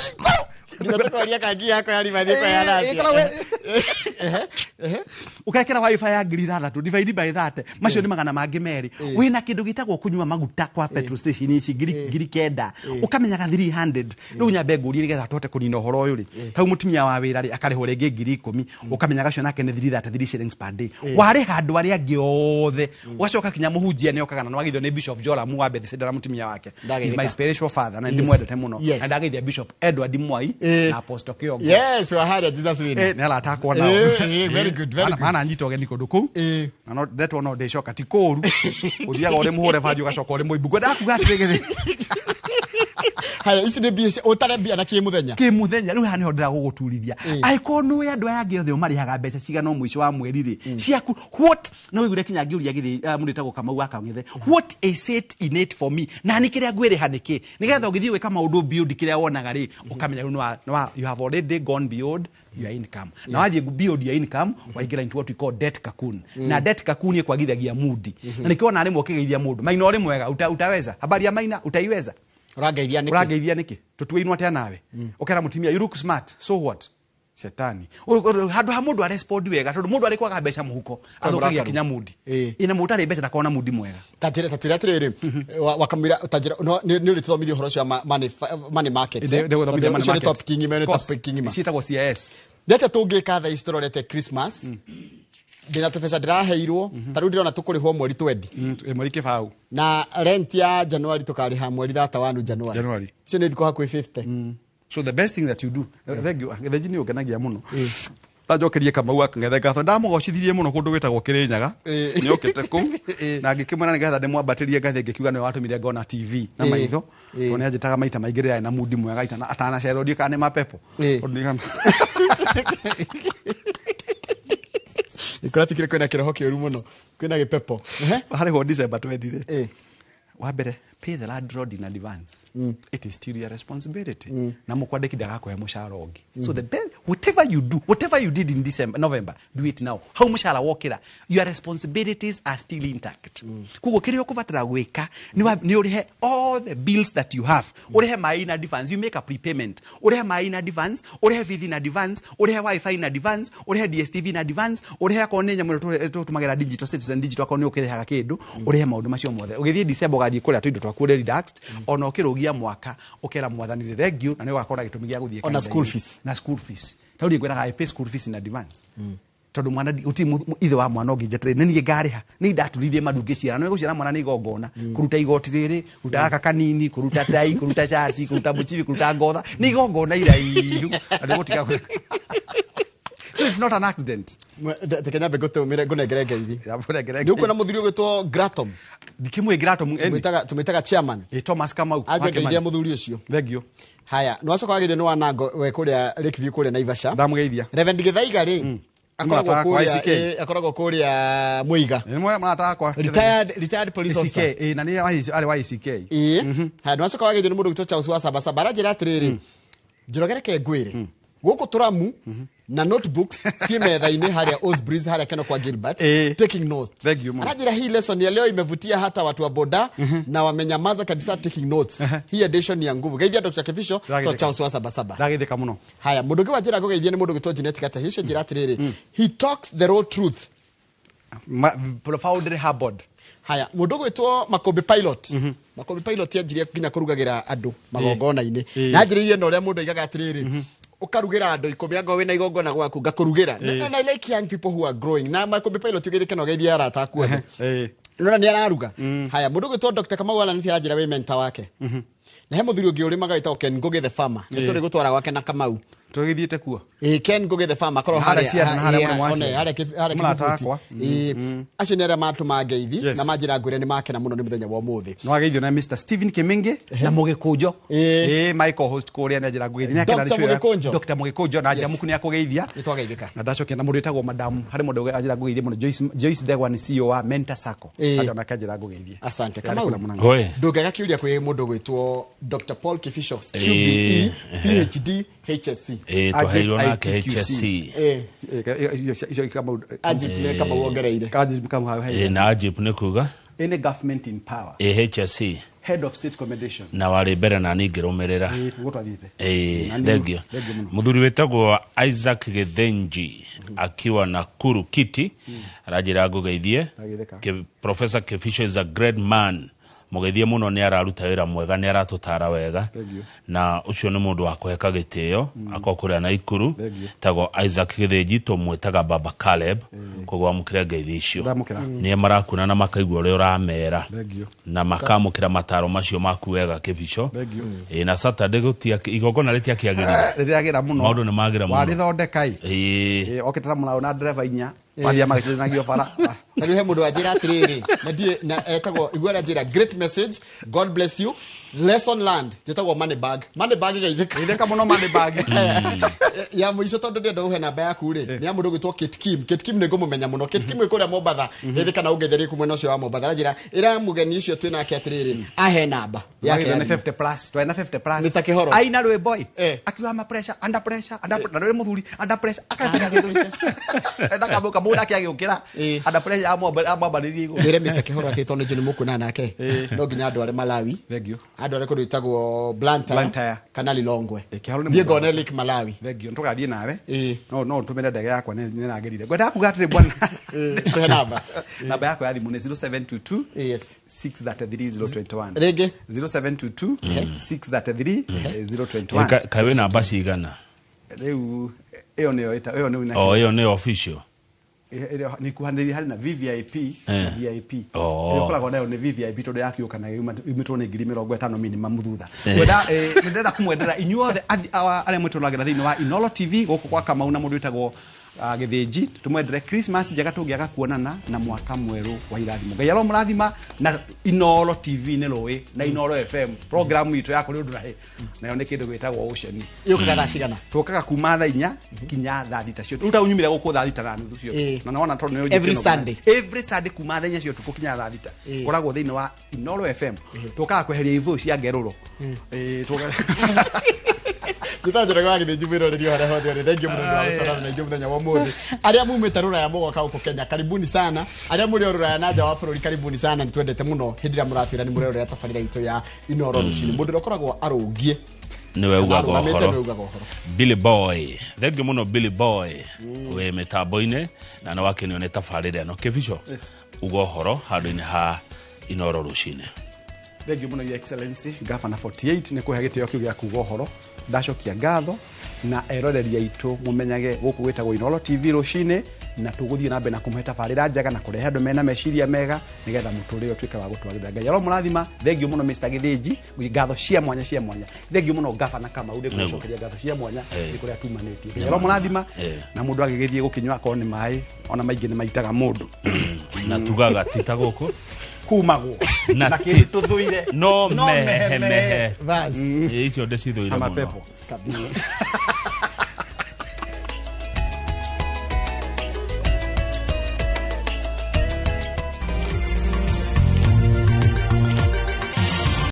Nginya tũkoria kangi yakwa ya rima nĩ kwayana Ĩkoragwo- atĩa. Ũkekĩra WiFi ya 6,000, divide by 30, macio nĩ 200. Wĩna kĩndũ gĩtagwo kũnyua maguta kwa petrol station ici, 9,000, ũkamenyaga 300. Rĩu nyambe ngũrie nĩgetha tũhote kũnina ũhoro ũyũ rĩ, tau mũtumia wa wĩra rĩ, akarĩhwo rĩngĩ 10,000, ũkamenya gacio nake nĩ 333 shillings per day. Warĩha andũ arĩa angĩ othe, ũgacoka kinya mũhunjia nĩ okaga na nĩwageithio nĩ Bishop Joram wa Bethesda na mũtumia wake. Ndageithĩka. He's my spiritual father na ndĩmwendete mũno. Na ndageithia Bishop Edward Mwai na Apostle Kĩongo. Yes, wa harĩa Jesus Winner. Nĩ aratakwo nao. Very good, very good. Mana nyita ũgeni kũndũ kũu. Na no ndetwo no ndĩcoka, ti kũũru ũthiaga ũrĩ mũhũre banji ũgacoka ũrĩ mũimbu. Ngwendaga kuga atĩrĩ gĩthĩ Haya, ici nĩ mbia ũtare mbia na kĩ mũthenya. Kä må thenya rä u haha nä ho ndä ragå gå turithia. Angĩkorwo nä å andå aya angä othe marĩhaga mbeca cigana o mũico wa mweri rĩ ciaku, what no wĩigure kinya ngĩũria gĩthĩ mũndũ wĩtagwo Kamau wa Kang'ethe, what is it in it for me? Na nĩ kĩrĩa ngwĩrĩha nĩkĩ, nĩgetha ũgĩthiĩ gwĩka maũndũ beyond kĩrĩa wonaga rĩ, ũkamenya rĩu you have already gone beyond your income, na wathiĩ beyond your income waingĩra into what we call debt cocoon. Na debt cocoon ĩkwagithagia mudi, na nĩkĩo ona rĩmwe ũkĩgeithia mũndũ, "Maina, ũrĩ mwega?" Utaweza habari ya Maina, utaiweza. Ũrangeithia nĩkĩ? Ũrangeithia nĩkĩ? Tũtuĩinwo atĩa nawe? Ũkera mũtumia, "You look smart." So what? Shetani. Handũ ha mũndũ arespond wega, tondũ mũndũ arĩ kwaga mbeca mũhuko athũkagia mũrakaru. Kinya mudi. Ĩna mũndũ ũtarĩ mbeca ndakorwo na mudi mwega. Ta njĩra, ta twĩre atĩrĩrĩ, wakamwĩra ta njĩra no nĩ ũrĩtũthomithia ũhoro ũcio wa money market, eh? Ndĩgũthomithia Tondũ money ũcio nĩ market. topic ng'ima, ĩyo nĩ Of course. topic ng'ima. Ciĩtagwo CIS. Nĩ atĩa tũngĩka thaa ici tũrorete Christmas? Ndĩna tũbeca ndĩraheirwo, ta rĩu ndĩrona tũkũrĩhwo mweri 20. Mweri 20. Na rent ya January tũkarĩha mweri 31 January. January. Icio nĩ thikũ hakuhĩ 50. So the best thing that you do, thank you, Gĩthenji, nĩ ũngenagia mũno. Ndanjokerie Kamau wa Kang'ethe ngatho, ndamũgocithirie mũno kũndũ gwĩtagwo Kĩrĩnyaga. Nĩ okĩte kũu na ngĩkĩmwĩra nĩgetha ndĩmwambatĩrie ngathĩ, ngĩkiuga nĩwe watũmire ngona TV na maitho, tondũ nĩ anjĩtaga maita maingĩ rĩrĩa arĩ na mudi mwega atanacerwo, ndiũ kana nĩ mapepo. Tondũ Ikũratikire kwĩna kĩroho kĩũru mũno, kwĩna gĩpepo. Ehe. Harĩhwo December 20 rĩ, wa mbere, pay the landlord in advance. It is still your responsibility, na mũkwandĩki ndagakũhe mũcara ũngĩ. So the best, whatever you do, whatever you did in December, November, do it now. Hau mũcara wokĩra, your responsibilities are still intact. Koguo kĩrĩa ũkũbatara gwĩka nĩ ũrĩhe all the bills that you have. Ũrĩhe maĩ in advance, you make a prepayment. Ũrĩhe maĩ in advance, ũrĩhe bithi in advance, ũrĩhe WiFi in advance, ũrĩhe DSTV in advance, ũrĩhe akorwo nĩ nyamũ ĩno tũtũmagĩra digital, Citizen Digital, akorwo nĩ ũkĩrĩhaga kĩndũ, ũrĩhe maũndũ macio mothe. Ũgĩthiĩ December ũgathiĩ kũrĩa tũindo twaku ũrĩ relaxed, ona ũkĩrũgia mwaka ũkera Mwathani thĩ thank you, na nĩ ũgakorwo na gĩtũmi gĩa gũthiĩ Ona kanitha-inĩ. School fees. Na school fees, tondũ niĩ ngwĩraga I pay school fees in advance, tondũ mwana gũtirĩ ithe wa mwana ũngĩ njeterere nĩ niĩ ngarĩha. Nĩ ndaturirie maru ngĩciara, nĩ gũciara mwana nĩ igongona, kũruta igoti rĩrĩ, kũruta gaka kanini, kũruta tai, kũruta cati, kũruta mũcibi, kũruta ngotha, nĩ igongona iraihu na ndĩgũtiga gwĩka. So it's not an accident. Reke nyambe ngũtũmĩre ngũnengere ngeithi. Ndamũnengere. Nĩ ũkuona mũthuri ũgwĩtwo Gratom? Ndikĩmwĩ Gratom. Tũmwĩtaga chairman. Thomas Kamau. Anje ngeithia mũthuri ũcio. Thank you. Haya, nĩ wacoka wagĩthio nĩ wanango we kũrĩa Lakeview, kũrĩa Naivasha. Ndamũgeithia. Reverend Gĩthaiga rĩ, akoragwo Mũrata wakwa, kũrĩa ICK. Akoragwo kũrĩa Mũiga. Nĩ mũrata wakwa. Retired police officer. ICK, na nĩ arĩ wa ICK. Ĩĩ, haya, nĩ wacoka wagĩthio nĩ mũndũ ũgwĩtwo Charles wa Sabasaba, aranjĩra atĩrĩrĩ, "Njoroge, reke ngwĩre, gũkũ tũramu na notebooks ciĩ metha-inĩ harĩa Osbreeze, harĩa Keno kwa Gilbert, taking notes." Thank you, mama. Anajira hii lesson ya leo imevutia hata watu wa boda na wamenyamaza kabisa taking notes. Hii edition ni ya nguvu. Geithia Dr. Kibicho to Ndagĩthĩka. Charles wa Sabasaba. Ndagĩthĩka mũno. Haya, mũndũ ũngĩ wanjĩra ngũgeithia nĩ mũndũ ũgwĩtwo Janet Gatahi, ũcio njĩra atĩrĩrĩ, "He talks the raw truth." Profoundly humbled. Haya, mũndũ ũgwĩtwo Makũmbĩ Pilot, Makũmbĩ Pilot anjirie nginya kũrugagĩra andũ magongona-inĩ, na anjĩrĩirie na ũrĩa mũndũ aigaga atĩrĩrĩ, ũkarugĩra andũ 10 angorwo wĩna igongona gwaku ngakũrugĩra. And I like young people who are growing. Na Makũmbĩ Pilot, ũgeithĩke na ũgeithie arata aku othe. Nona nĩ araruga. Haya, mũndũ ũgwĩtwo Dr. Kamau Alan aranjĩra wĩ mentor wake, na he mũthuri ũngĩ ũrĩmaga wĩtagwo Ken Ngugi the farmer, nĩ tũrĩ gũtwara gwake na Kamau. Tũgĩthiĩte kuo. Ĩĩ, Ken Ngugi the farmer akorwo Harĩa harĩa ciana, harĩa mũrĩmo wa one, ciana. harĩa Mũrata Kĩbubũti. wakwa. Ĩĩ, acio nĩ arĩa matũma ngeithi Yes. na manjĩra ngwĩre nĩ makena mũno nĩ mũthenya wa ũmũthĩ. Nĩ wageithio na Mr. Stephen Kimingi na Mũgĩkũnjo. Ĩĩ. Ĩĩ, my co-host kũrĩa nĩ anjĩra ngũgeithie. Nĩ akena Dr. nĩ show ya- Mũgĩkũnjo. Dr. Mũgĩkũnjo na Njamuku nĩ akũgeithia. Nĩ twageithĩka. Na ndacokia na mũndũ wĩtagwo madam, harĩ mũndũ anjĩra ngũgeithie mũno, Joyce Ndegwa, nĩ CEO wa Mentor Sacco. Ĩĩ. Acha onake anjĩra ngũgeithie. Asante. Yarĩ Kamau. kũrĩa mũnango. Hoi. Ndũngĩaga kĩũria kwĩ mũndũ ũgwĩtwo Dr. Paul Kibicho, QBE, PhD, HSC. Ĩĩ, twaheirwo nake ITQC. HSC. Ĩĩ. Icio Kamau. Ajip nĩ Kamau wongereire. Ajip Kamau hau. Ĩĩ, na Ajip nĩ kuga? Any government in power. Ĩĩ, HSC. Head of state commendation. Na warĩ mbere na niĩ ngĩrũmĩrĩra. Ĩĩ, nĩguo twathiĩte. Ĩĩ, Na thank you. Thank you mũno. Mũthuri wĩtagwo Isaac Gĩthenji akiwa Nakuru Kiti aranjĩra ngũgeithie. Ndagĩtheka. Professor Kibicho is a great man, mũgeithie mũno, nĩ araruta wĩra mwega, nĩ aratũtara wega. Thank you. Na ũcio nĩ mũndũ wa kũheka gĩtĩo, akorwo kũrĩa Naikuru. Thank you. Tagwo Isaac Gĩthĩnji, tũmwĩtaga Baba Caleb, koguo amũkĩre ngeithi icio. Ndamũkĩra. Nĩ marakuna na makaigua ũrĩa ũramera Thank you. na makamũkĩra mataro macio maku wega, Kĩbico. Thank you. Ĩĩ, na Saturday igongona rĩtiakĩagĩrire. Rĩrĩagĩra mũno. Maũndũ nĩ magĩra mũno. Warĩthondeka ĩ. Ĩĩ. Ĩĩ, okĩte na mũraũ na ndereba inya, mathiaga magĩcenjanagio bara. Ta rĩu he mũndũ wanjĩra atĩrĩrĩ, na ndiĩ na etagwo igua aranjĩra, "Great message, God bless you, lesson learned." Njĩtagwo money bag, money bag geithĩka. Geithĩka mũno, money bag. Ya mũico, tondũ ndĩrenda ũhe namba yaku rĩ, nĩ ya mũndũ ũgwĩtwo Kate Kim. Kate Kim nĩ ngũmũmenya mũno. Kate Kim wĩ kũrĩa Mombatha, geithĩka na ũngetherie kũ mwena ũcio wa Mombatha. Aranjĩra ĩra mũgeni ũcio twĩ nake atĩrĩrĩ, ahe namba yake ya nĩ thimũ. 50 plus, twarĩ na 50 plus. Mr. Kihoro. Aina rwĩmbo ĩ, akiuga ma pressure, under pressure, under pressure, na rwĩ mũthuri under pressure akatha kamũka mũndũ ake agĩũkĩra under pressure amwambarĩrie igũrũ. Wĩre Mr. Kihoro atĩ tondũ nĩ mũkuonana nake, no nginya andũ arĩa Malawi, Thank you. andũ arĩa kũndũ gwĩtagwo Blantyre Blantyre. kana Lilongwe. Kihoro nĩ Thiĩ mũndũ ngone Lake Malawi. Thank you, tũgathiĩ nawe. No ũtũmĩre ndege yakwa, nĩ nĩragĩrire ngwendaga kuga atĩrĩ bwana. Tũhe namba. Namba yakwa ya thimũ nĩ 0722 633 021. Rĩngĩ. 0722 633 021. Kaĩ wĩ namba cigana? Rĩu ĩyo nĩyo ĩyo nĩyo. O ĩyo nĩ official? Nĩ kuhanĩrĩria harĩ na VVIP na VIP. Ĩrĩa ũkoragwo nayo nĩ VVIP tondũ yakiũkanaga yumĩtwo nĩ 50,000 minimum thutha. Ngwenda nĩ ndĩrenda kũmwendera inyuothe arĩa mwĩtũragĩra thĩinĩ wa Inoro TV gũkũ kwa Kamau na mũndũ wĩtagwo Gĩthĩnji, tũmwendere Christmas njega, tũngĩaga kuonana na mwaka mwerũ wa irathimo. Ngai aromũrathima. Na Inoro TV nĩ rũĩ na Inoro FM program itũ ya kũrĩ ũndũ na hĩ nayo nĩ kĩndũ gĩtagwo Ocean. Yũkaga thaa cigana? Tũkaga kuma thaa 4 kinya thaa 6 cio. Rĩu ta unyumire gũkũ thaa 6:30 cio. Na nĩwona tondũ nĩ Every Sunday. Every Sunday kuma thaa 4 cio ũtukũ kinya thaa 6. Ngoragwo thĩinĩ wa Inoro FM, tũkaga kweheria ibũyũ cia ngerũro. Njĩtagwo Njoroge wa Gĩthĩnji, mwĩroreri o harĩa hothe ũrĩ, thank you mũno nĩ wa gũtwarana na ithuĩ mũthenya wa ũmũthĩ. Arĩa mumĩte rũraya mũgoka gũkũ Kenya, karibuni sana. Arĩa mũrĩ o rũraya na nja wa bũrũri, karibuni sana. Nĩ twendete mũno hĩndĩ ĩrĩa mũratwĩra nĩ mũrerorera tabarĩra itũ ya Inoro Rũcinĩ. Mũndũ ũrĩa ũkoragwo arũngiĩ nĩwe ugaga arũgamĩte ũhoro. nĩwe ugaga ũhoro. Billy Boy, thengiũ mũno Billy Boy wĩ mĩtambo-inĩ na nĩ wakenio nĩ tabarĩra ĩno. Kĩbico, uga ũhoro handũ-inĩ ha Inoro Rũcinĩ. Thank you mũno, Your Excellency Gavana 48, nĩ kũhe gĩtĩo kĩu gĩa kuga ũhoro. Ndacokia ngatho na eroreri aitũ, mũmenyage gũkũ gwĩtagwo Inoro TV rũcinĩ, na tũgũthiĩ na mbere na kũmũhe tabarĩra njega na kũrehe andũ mena meciria mega nĩgetha mũtũrĩre ũtuĩke wa gũtwagĩrĩra. Ngai aromũrathima. Thank you mũno, Mr. Gĩthĩnji, ngatho cia mwanya cia mwanya. Thank you mũno, Gavana Kamau, nĩ kũcokeria ngatho cia mwanya nĩ kũrĩa tumanĩtie. Ngai aromũrathima. Na mũndũ agĩgĩthiĩ gũkĩnyua akorwo nĩ maĩ, ona maingĩ nĩ maitaga mũndũ. Na tugaga ti ta gũkũ kumagwo na na kĩndũ tũthũire. No mehemehe. Bas. Icio ndĩcithũire Na mũno. mapepo. Kabisa.